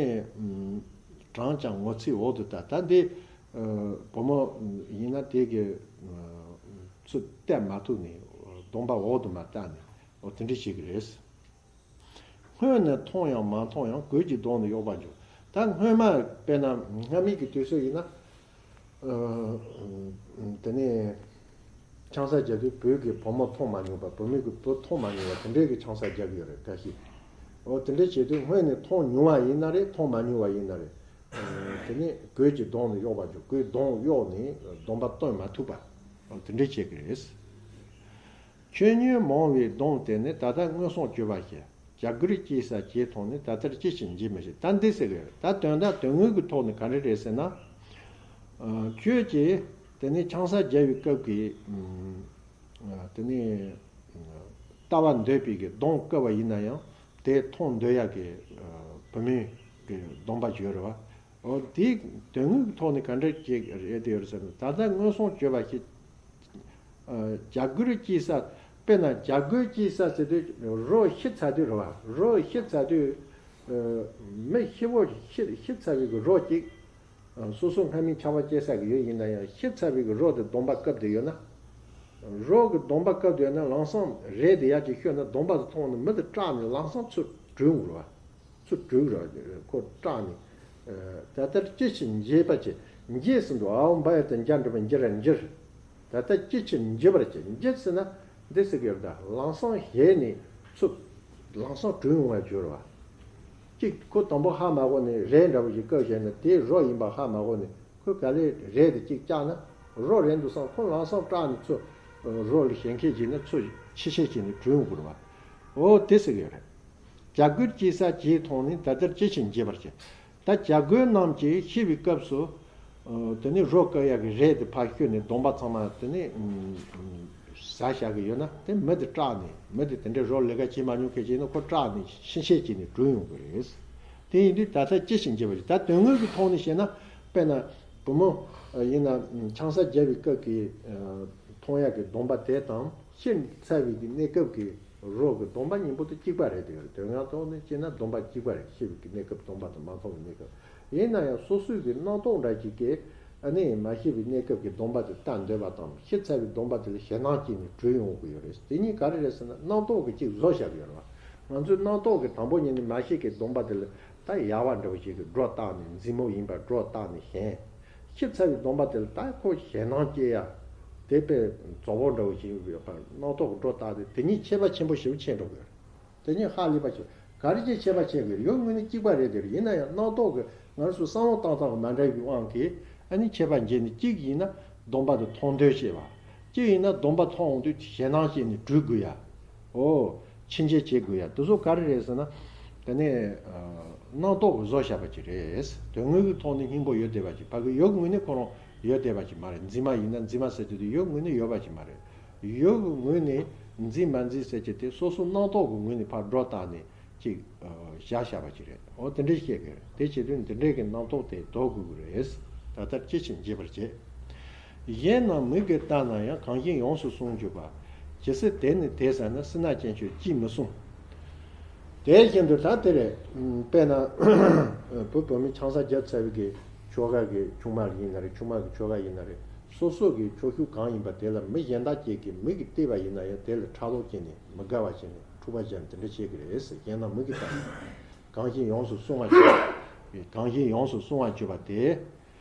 གྲངས་ཀྱང་ངོ་ཚའི་འོག་ཏུ་ལྟ། ད་འདི་བུ་མོ་ཡིན་ན་དེ་གི་ཚུར་བལྟ་མ་ཐུབ་ནས་གདོང་པ་འོག་ཏུ་མར་ལྟ་ནས། འོ་དེ་འདྲ་བྱེད་ཀྱི་རེད། སྔོན་ནས་མཐོང་ཡང་མ་མཐོང་ཡང་། གོས་ཀྱི་གདོང་ནི་གཡོགས་པར་འགྱུར། ད་སྔོན་མ་དཔེར་ན་སྔ་མའི་གི་དུས་ཚོད་ཡིན་ན། ཨ། དེ་ནས་ཆང་ས་རྒྱག་དུས་བོད་ཀྱི་བུ་མོ་མཐོང་མ་མྱོང་བ། བུད་མེད་ཀྱི་བུ་མཐོང་མ་མྱོང་བ་དེ་འདྲའི་གི་ཆང་ས་རྒྱག་གི་ཡོད་རེད་འགའ་ཞིག་འོ་དེ་འདྲ་བྱེད་དུས་སྔོན་ནས་མཐོང་མྱོང་བ་ཡིན་ན་རེད། མཐོང་མ་མྱོང་བ་ཡིན་ན་རེད། དེ་ནས་གོས་ཀྱི་གདོང་ནི་གཡོགས་པར་འགྱུར། གོས་གདོང་གཡོགས་ནས་གདོང་པ་སྟོན་མ་ཐུབ་པ། དེ་འདྲ་བྱེད་ཀྱི་རེད། ཆོས་ཉིད་མང་བའི་གདོང་དེ་ནི། ད་ལྟ་མངོན་སུམ་གྱུར་པ་ཞེས། བྱ་རྒོད་སྐྱེས་ས་ཇེ་མཐོང་ནས། ད་ལྟར་ཅི་ཕྱིར་འབྱེད་མི་ཤེས། ད་འདི་ཟེར་གི་ཡོད། ད་དོན་དག་དོན་དངོས་ཀྱི་ཐོག་ནས་ག་འདྲ་རེད་ཟེར་ན། ཁྱོད་ཀྱིས་དེ་ནས་ཆང་ས་རྒྱག་པའི་སྐབས་ཀྱི། དེ་ནས་ལྟ་བ་འདོད་པའི་གི་གདོང་བཀབ་པ་ཡིན་ན་ཡང་དེ་མཐོང་འདོད་ཡག་གི་བུད་མེད་ཀྱི་གདོང་པ་ཅིག་ཡོད་རེད་བ། འོ་དེའི་དོན་དངོས་ཀྱི་ཐོག་ནས་ག་འདྲ་ཅིག་རེད་དེ་ཡོད་རེད་ཟེར་ན། ད་ལྟ་མངོན་སུམ་གྱུར་པ་ཞིག་བྱ་རྒོད་སྐྱེས་ས། དཔེར་ན་བྱ་རྒོད་སྐྱེས་ས་ཟེར་དུས་རོ་ཤི་ཚར་དུས་རེད་བ། རོ་ཤི་ཚར་དུས་མི་ཤི་བོ་ཤི་ཤི་ཚར་བའི་གི་རོ་གཅིག་སོ་སོ་སྔ་མའི་ཆགས་པ་སྐྱེ་ས་གི་ཡོད་ཡིན་ན་ཡང་ཤི་ཚར་བའི་གི་རོ་དེ་གདོང་པ་བཀབ་བསྡད་ཡོད་ན། རོ་གི་གདོང་པ་བཀབ་བསྡད་ཡོད་ན་ལམ་སང་རས་དེ་ཡར་ཅིག་ཤོར་ན་གདོང་པ་དེ་མཐོང་ན་མི་དེ་སྐྲག་ནས་ལམ་སང་ཚུར་བྲོས་འགྲོ་བ། ཚུར་བྲོས་ར་ཁོ་སྐྲག་ནས་ ད་ལྟར་ཅི་ཕྱིར་འགྱེད་པར་བྱེད། འགྱེད་ཟེར་འདུག་ཨའོ་བ་ཡ་དང་འཇ་འགྲེང་བུ་འགྱུར་ར་འགྱུར། ད་ལྟར་ཅི་ཕྱིར་འགྱེད་པར་བྱེད། འགྱེད་ཟེར་ན་འདི་ཟེར་གི་ཡོད་ད། ལམ་སང་ཞེད་ནས་ཚུར་ལམ་སང་དྲུད་ཡོང་བར་འགྱུར་བ། གཅིག་ཁོ་དང་པོ་ཧ་མ་གོ་ནས་རས་འདྲ་བོ་ཞིག་བཀབ་བྱས་ན་དེ་རོ་ཡིན་པ་ཧ་མ་གོ་ནས་ཁོས་ག་ལེར་རས་དེ་གཅིག་བཀྱགས་ན་རོ་རེད་འདུག་བསམ། ཁོ་ལམ་སང་སྐྲག་ནས་ཚུར་རོ་ལ་ཞེད་མཁན་བྱས་ན་ཚུར་ཕྱི་བཤལ་བྱས་ནས་དྲུད་ཡོང་དགོས་རེད་བ། འོ་དེ་ཟེར་གི་ཡོད་རེད། བྱ་རྒོད་སྐྱེ་ས་བྱས་མཐོང་ནས་ད་ལྟར་ཅི་ཕྱིར་འགྱེད་པར་བྱེད། ད་བྱ་རྒོད་རྣམས་ཀྱིས་ཤི་བའི་སྐབས་སུ། ཨ། དེ་ནས་རོ་བཀབ་ཡག་གི་རས་དེ་ཕར་བཤུས་ནས་སྡོམ་པ་ཚང་མ་དེ་ནས་ཨ་ཟ་བཞག་གི་ཡོད་ན་དེ་མི་དེ་སྐྲག་ནས་མི་དེ་དེ་འདྲའི་རོ་ལས་ཀ་བྱེད་མ་མྱོང་མཁན་ཅིག་ཡིན་ན་ཁོ་སྐྲག་ནས་ཕྱི་བཤལ་བྱས་ནས་དྲུད་ཡོང་གི་རེད། དེ་ཡིན་དུས་ད་ལྟ་ཅི་ཕྱིར་འགྱེད་པར་བྱེད། ད་དོན་དངོས་ཀྱི་ཐོག་ནས་བཤད་ན་དཔེར་ན་བུ་མོ་ཡིན་ན་ཆང་ས་བརྒྱབ་པའི་སྐབས་ཀྱི་ཨ་མཐོང་ཡག་གི་སྡོམ་པ་དེ་དང་ཤི་ཚར་བའི་གི་གནས་སྐབས་ཀྱི་རོ་གི་སྡོམ་པ་གཉིས་པོ་དེ་གཅིག་པ་རེད། དེ་དོན་དངོས་ཐོག་ནས་བཤད་ན་སྡོམ་པ་གཅིག་པ་རེད། ཤི་བའི་གི་གནས་སྐབས་སྡོམ་པ་དང་མ་མཐོང་བའི་གནས་སྐབས། ཡིན་ན་ཡང་སོ་སོའི་གི་རྣམ་རྟོག་འདྲ་ཅིག་གིས་ཨ་ནི་མ་ཤི་བའི་གནས་སྐབས་ཀྱི་སྡོམ་པ་དེ་བལྟ་འདོད་པ་དང་ཤི་ཚར་བའི་སྡོམ་པ་དེ་ལ་ཞེད་སྣང་སྐྱེས་ནས་དྲུད་ཡོང་གི་ཡོད་རེད། དེ་གཉིས་ག་རེ་རེད་ཟེར་ན་རྣམ་རྟོག་གིས་གཅིག་བཟོ་བཞག་གི་ཡོད་རེད་བ། ང་ཚོའི་རྣམ་རྟོག་གིས་དང་པོ་ཉིད་ནས་མ་ཤི་གི་སྡོམ་པ་དེ་ལ་ད་ཡག་པ་འདྲ་བོ་ཞིག་གི་སྒྲོ་བཏགས་ནས་མཛེས་མོ་ཡིན་པ་སྒྲོ་བཏགས་ནས་ཞེན། ཤི་ཚར་བའི་སྡོམ་པ་དེ་ལ་ད་ཁོ་ཞེད་སྣང་སྐྱེ་ཡ། དེ་དཔེ་རྫོགས་པོ་འདྲ་བོ་ཞིག་ཡོད་པ་རྣམ་རྟོག་གིས་སྒྲོ་བཏགས་ཏེ་དེ་གཉིས་ཁྱད་པར་ཆེན་པོ་ཞེ་པོ་ཕྱེ་འགྲོ་གི་ཡོད་རེད། དེ་གཉིས་ཧ་ལས་པ་ཞིག་ག་རེ་བྱས་ཁྱད་པར་ཕྱེ་དགོས་རེད། ཡོད་དངོས་གནས་གཅིག་པ་རེད། དེ་རེད། ཡིན་ན་ཡང་རྣམ་རྟོག་གིས་ང་ཚོའི་བསམ་བློ་བཏང་སྟངས་མ་འདྲ་བའི་དབང་གིས་ཨ་ནི་ཁྱད་པར་འབྱེད་ནས་གཅིག་ཡིན་ན་སྡོམ་པ་དེ་མཐོང་འདོད་བྱེད་པ། གཅིག་ཡིན་ན་སྡོམ་པ་མཐོང་འོང་དུས་ཞེད་སྣང་སྐྱེས་ནས་དྲུད་དགོས་ཡ། ཨོ། ཕྱིན་ཆད་བྱེད་དགོས་ཡ་དེ་ཚོ་ག་རེ་རེད་ཟེར་ན། དེ་ནས་ཨ་རྣམ་རྟོག་གིས་བཟོ་བཞག་པ་ཅིག་རེད། དོན་དངོས་ཀྱི་ཐོག་ནས་སྙིང་པོ་ཡོད་བསྡད་པ་ཅིག་ཕ་གི་ཡོད་དངོས་གནས་ཁོ་རང་ཡོད་བསྡད་པ་ཅིག་མ་རེད། མཛེས་མ་ཡིན་ན་མཛེས་མ་ཟེར་དུས་དེ་ཡོད་དངོས་གནས་ཡོད་པ་ཅིག་མ་རེད། ཡོད་ཀྱི་ངོས་ནས་མཛེས་མ་མཛེས་ཟེར་གྱི་དེ་སོ་སོ་རྣམ་རྟོག་གི་ངོས་ནས་ཕར་སྒྲོ་བཏགས་ནས་ཅིག་ཨ་བཞག་བཞག་པ་ཅིག་རེད། འོ་དེ་འདྲའི་བཤད་ཀྱི་རེད། དེ་བྱེད་དུས་འདི་འདྲའི་གི་རྣམ་རྟོག་དེ་ལྡོག་དགོས་ཀྱི་རེད། ད་ལྟར་ཅི་ཕྱིར་འགྱེད་པར་བྱེད། གཞན་རྣམས་མིག་གིས་བལྟས་ན་ཡང་། གང་ཞིག་ཡོངས་སུ་བསྲུང་གྱུར་པ། ཇི་སྲིད་དེ་ནི་དེ་ཟ་ན། སྲིད་ན་ཅན་ཁྱོད་ཅིས་མི་བསྲུང་། དེ་བཞིན་དུ་ད་དེ་རེད། དཔེར་ན་བུ་བུ་མོས་ཆང་ས་བརྒྱབ་ཚར་བའི་གི་ཁྱོ་ག་གི་ཆུང་མ་ཡིན་ན་རེད། ཆུང་མ་གི་ཁྱོ་ག་ཡིན་ན་རེད། སོ་སོ་གི་ཁྱོ་ཤུག་གང་ཡིན་པ་དེ་ལ་མི་གཞན་དག་ཅིག་གིས་མིག་གིས་བལྟས་པ་ཡིན་ན་ཡང་དེ་ལ་ཕྲག་དོག་སྐྱེས་ནས་མི་དགའ་བ་བྱས་ནས་འཁྲུག་པ་བྱས་ནས་དེ་འདྲ་བྱེད་ཀྱི་རེད་ཟེར། གཞན་རྣམས་མིག་གིས་བལྟས་ན། གང་ཞིག་ཡོངས་སུ་བསྲུང་བར་བྱེད། གང་ཞིག་ཡོངས་སུ་བསྲུང་བར་གྱུར་པ་དེ།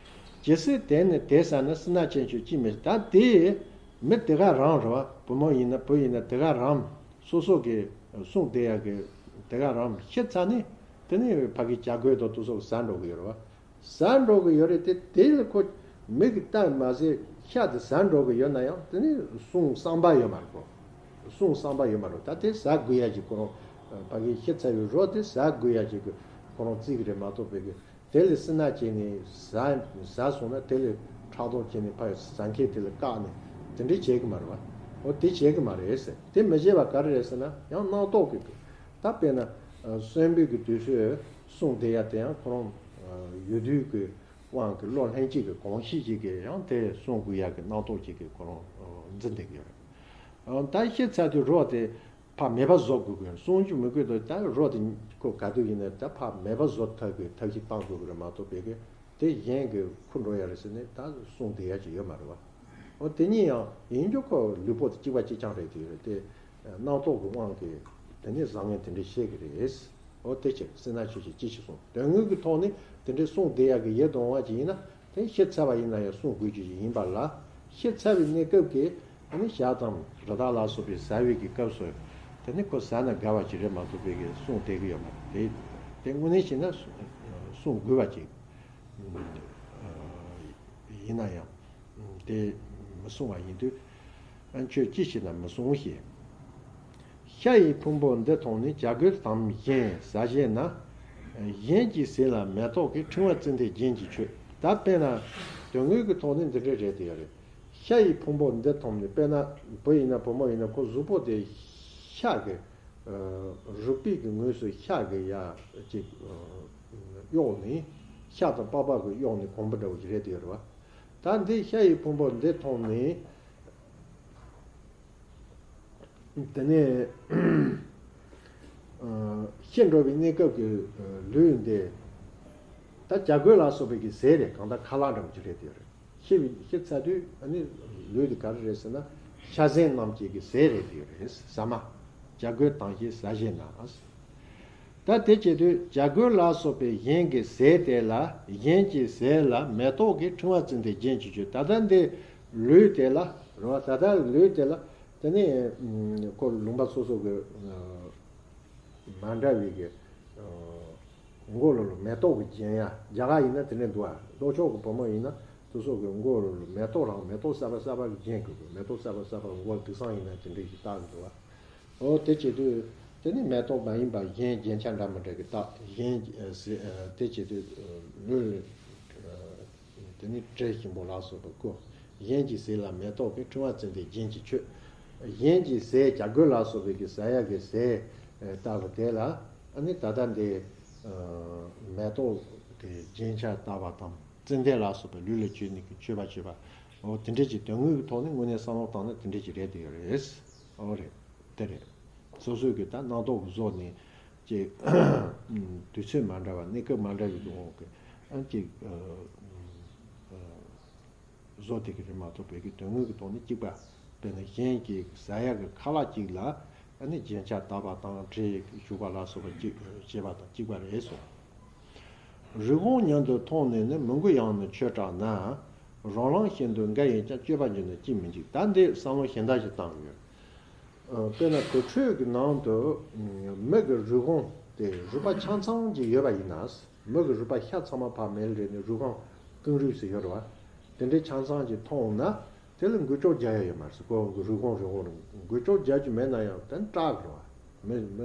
ཇི་སྲིད་དེ་ནི་དེ་ཟ་ན། སྲིད་ན་ཅན་ཁྱོད་ཅིས་མི། ད་དེ་མི་དེ་ག་རང་རེད་བ། བུ་མོ་ཡིན་ན་བུ་ཡིན་ན་དེ་ག་རང་སོ་སོ་གི་བསྲུང་བསྡད་ཡག་གི་དེ་ག་རང་ཤི་ཚར་ནས་དེ་ནས་ཕ་གི་བྱ་རྒོད་དང་དེ་ཚོ་ཟ་འགྲོ་གི་ཡོད་རེད་བ། ཟ་འགྲོ་གི་ཡོད་རེད་དེ། དེ་ལ་ཁོ་མིག་གིས་བལྟས་མ་ཟད་ཤ་དེ་ཟ་འགྲོ་གི་ཡོད་ན་ཡང་དེ་ནི་བསྲུང་བསམ་པ་ཡོད་མ་རེད་གོ། བསྲུང་བསམ་པ་ཡོད་མ་རེད། ད་དེ་ཟ་དགོས་ཡ་ཅིག་ཁོ་རང་ཕ་གི་ཤི་ཚར་བའི་རོ་དེ་ཟ་དགོས་ཡ་ཅིག་ཁོ་རང་བརྩི་གི་རེད་མ་གཏོགས་ཕ་གི་དེ་ལ་སྲིད་ན་བྱས་ནས་ཟ་ཟ་སོང་ན་དེ་ལ་ཕྲག་དོག་བྱས་ནས་ཕ་ཟ་མཁན་དེ་ལ་བཀག་ནས་དེ་འདྲས་བྱེད་གི་མ་རེད་བ། འོ་དེ་བྱེད་གི་མ་རེད་ཟེར། དེ་མི་བྱེད་པ་ག་རེ་རེད་ཟེར་ན་ཡང་རྣམ་རྟོག་གི་ད་དཔེར་ན་གསོན་པོའི་གི་དུས་ཚོད་བསྲུང་བསྡད་ཡ་དེ་ཡང་ཁོ་རང་ཡོད་དུས་གི་དབང་གི་བློ་ལྷན་སྐྱེས་ཀྱི་གང་ཤེས་ཅིག་གིས་ཡང་དེ་བསྲུང་དགོས་ཡག་གི་རྣམ་རྟོག་ཅིག་གིས་ཁོ་རང་འཛིན་བསྡད་ཀྱི་ཡོད་རེད། ད་ཤི་ཚར་དུས་རོ་དེ་ཕར་མེད་པ་བཟོ་དགོས་ཀྱི་ཡོད་རེད། བསྲུང་རྒྱུ་མི་དགོས་དོ། ད་རོ་དེ་ཁོ་ག་དུས་ཡིན་ན་ད་ཕར་མེད་པ་བཟོ་ཐབས་ཀྱི་ཐབས་ཤེས་བཏང་དགོས་ཀྱི་རེད་མ་གཏོགས་པའི་གི་དེ་གཞན་གྱི་ཁུར་འགྲོ་ཡ་རེད་ཟེར་ནས་ད་བསྲུང་བསྡད་ཡ་ཅིག་ཡོད་མ་རེད་བ། འོ་དེ་གཉིས་ཡང་ཡིན་རྒྱུ་ཁོ་ལུས་པོ་དེ་གཅིག་པ་གཅིག་རྐྱང་རེད་དེ་ཡོད་རེད་དེ། རྣམ་རྟོག་གི་དབང་གིས་དེ་ནས་བཟང་ངན་དེ་འདྲས་བཤད་ཀྱི་རེད། འོ་དེ་ཕྱིར་སྲིད་ན་ཁྱོད་ཀྱིས་ཅི་ཞིག་བསྲུང་། དོན་དངོས་ཀྱི་ཐོག་ནས་དེ་འདྲས་བསྲུང་བསྡད་ཡག་གི་ཡིད་དུ་འོང་བ་ཅིག་ཡིན་ན་དེ་ཤི་ཚར་བ་ཡིན་ན་ཡང་བསྲུང་དགོས་རྒྱུ་ཞིག་ཡིན་པ་ལ། ཤི་ཚར་བའི་གནས་སྐབས་ཀྱི་དེ་ནས་ཞག་དང་རི་དྭགས་ལ་སོགས་པའི་ཟ་བའི་གི་སྐབས་སུ་དེ་ནས་ཁོ་ཟ་ན་དགའ་བ་ཅིག་རེད་མ་གཏོགས་པའི་གི་བསྲུང་བསྡད་ཀྱི་ཡོད་མ་རེད། དེ་དེ་དངོས་གནས་བྱས་ན་བསྲུང་དགོས་པ་ཅིག་ཡིན་ན་ཡང་དེ་མི་བསྲུང་བ་ཡིན་དུས། ཁྱོད་ཅི་བྱེད་ན་མི་བསྲུང་ཞེས། ཤ་ཡི་ཕུང་པོ་འདི་མཐོང་ནས། བྱ་རྒོད་དམ་གཞན་ཟ་བཞེད་ན། གཞན་གྱི་ཟས་ལ་མེ་ཏོག་གི། ཕྲེང་བ་བརྩིགས་འདི་རྒྱན་གྱིས་མཆོད། ད་དཔེར་ན་དོན་དངོས་ཀྱི་ཐོག་ནས་འདི་འདྲ་རེད་དེ་ཡོད་རེད། ཤ་ཡི་ཕུང་པོ་འདི་མཐོང་ནས་དཔེར་ན་བུ་ཡིན་ན་བུ་མོ་ཡིན་ན་ཁོ་གཟུགས་པོ་དེ་ཤ་གི་རུས་པའི་གི་ངོས་སུ་ཤ་གི་ཡ་ཅིག་གཡོགས་ནས་ཤ་དང་པགས་པ་གི་གཡོགས་ནས་གོན་པ་འདྲ་བོ་ཞིག་རེད་དེ་ཡོད་རེད་བ། ད་འདི་ཤ་ཡི་ཕུང་པོ་འདི་མཐོང་ནས། དེ་ནས་ཤི་འགྲོ་བའི་གནས་སྐབས་ཀྱི་ལུས་འདི་ད་བྱ་རྒོད་ལ་སོགས་པའི་གི་ཟས་རེད། གང་ལྟར་ཁ་ལག་འདྲ་བོ་ཅིག་རེད་དེ་རེད། ཤི་བའི་ཤི་ཚར་དུས་ཨ་ནི་ལུས་འདི་ག་རེ་རེད་ཟེར་ན་ཤ་ཟན་རྣམས་ཀྱི་གི་ཟས་རེད་དེ་རེད། ཟ་མ། བྱ་རྒོད་དམ་ཞིང་ཟ་བཞིན་ན། ད་དེ་བྱེད་དུས་བྱ་རྒོད་ལ་སོགས་པའི་གཞན་གྱི་ཟས་དེ་ལ། གཞན་གྱི་ཟས་ལ་མེ་ཏོག་གི་ཕྲེང་བ་བཙུམས་ཏེ་རྒྱན་གྱིས་མཆོད། ད་ལྟ་འདི་ལུས་དེ་ལ་རེད་བ། ད་ལྟ་ལུས་དེ་ལ་དེ་ནི་ཁོ་ལུང་པ་སོ་སོ་གི་མ་འདྲ་བའི་གི་མགོ་ལ་ལ་མེ་ཏོག་གི་རྒྱན་ཡ། རྒྱ་གར་ཡིན་ན་དེ་འདྲ་འདུག་ཨ། ལྷོ་ཕྱོགས་གི་བུ་མོ་ཡིན་ན་སོ་སོ་གི་མགོ་ལ་ལ་མེ་ཏོག་རང་མེ་ཏོག་གསར་པ་གསར་པ་གི་རྒྱན་གྱི་དགོས། མེ་ཏོག་གསར་པ་གསར་པ་མགོ་དུག་སང་ཡིན་ན་དེ་འདྲ་ཞིག་བཏགས་གི་འདུག་ཨ། འོ་དེ་བྱེད་དུས་དེ་ནི་མེ་ཏོག་མ་ཡིན་པ་གཞན་རྒྱན་ཆ་འདྲ་མི་འདྲ་གི་བཏགས། གཞན་དེ་བྱེད་དུས་ལུས་དེ་ནི་དྲི་ཞིམ་པོ་ལ་སོགས་པ་བཀོད། གཞན་གྱི་ཟས་ལ་མེ་ཏོག་གི་ཕྲེང་བ་བཙུམས་ཏེ་རྒྱན་གྱིས་མཆོད། གཞན་གྱི་ཟས་བྱ་རྒོད་ལ་སོགས་པའི་གི་ཟ་ཡ་གི་ཟས་བཏགས་པ་དེ་ལ་ཨ་ནི་ད་ལྟ་འདི་མེ་ཏོག་གི་རྒྱན་ཆ་བཏགས་པ་དང་། ཙན་དན་ལ་སོགས་པའི་ལུས་ལ་བྱུགས་ནས་ཀྱི་མཆོད་པ་བྱེད་པ། འོ་དེ་འདྲས་ཀྱི་དོན་དངོས་ཀྱི་ཐོག་ནས་དངོས་གནས་བསམ་བློ་བཏང་ན་དེ་འདྲས་ཀྱི་རེད་དེ་ཡོད་རེད། འོ་རེད། དེ་རེད། སོ་སོའི་གི་ད་རྣམ་རྟོག་གི་བཟོ་ནས་ཀྱི་དུས་ཚོད་མ་འདྲ་བ། གནས་སྐབས་མ་འདྲ་བའི་དབང་གིས་ཨ་ཀྱི་བཟོ་དེ་གི་རེད་མ་གཏོགས་བོད་ཀྱི་དོན་དངོས་ཀྱི་ཐོག་ནས་གཅིག་པ། དཔེར་ན་གཞན་གྱི་ཟ་ཡ་གི་ཁ་ལག་ཅིག་ལ་ཨ་ནི་རྒྱན་ཆ་བཏགས་པ་དང་དྲི་བྱུག་པ་ལ་སོགས་པ་ཅིག་བྱེད་པ་དང་གཅིག་པ་རེད་གསུངས། རི་བོང་མཉམ་དུ་མཐོང་ནས་ནི། མི་མགུ་ཡང་ནི་ཆོས་བསྲངས་ན། རོ་ལངས་ཤིན་ཏུ་འགའ་ཡིས་ཀྱང་། སྤྱོད་པ་འཇུག་ན་ཅིས་མི་འཇིགས། ད་འདི་བསམ་བློ་གཞན་དག་ཞིག་བཏང་ཡོད། ཨ། དཔེར་ན་དུར་ཁྲོད་ཀྱི་ནང་དུ་མི་གི་རི་བོང་དེ་རུས་པ་ཆ་ཚང་ཅིག་ཡོད་པ་ཡིན་ན། མི་གི་རུས་པ་ཤ་ཚང་མ་ཕར་མེ་ལ་རེད་ནས་རུས་རྐང་ཀེང་རུས་སུ་ཡོད་རེད་བ། དེ་འདྲའི་ཆ་ཚང་ཅིག་མཐོང་ན། དེ་ལ་འགུལ་སྐྱོད་རྒྱག་ཡ་ཡོད་མ་རེད། ཁོ་གི་རུས་གོང་རུས་གོང་རུ་འགུལ་སྐྱོད་རྒྱག་རྒྱུ་མེད་ན་ཡང་དེ་སྐྲག་གི་རེད་བ། མི་མི་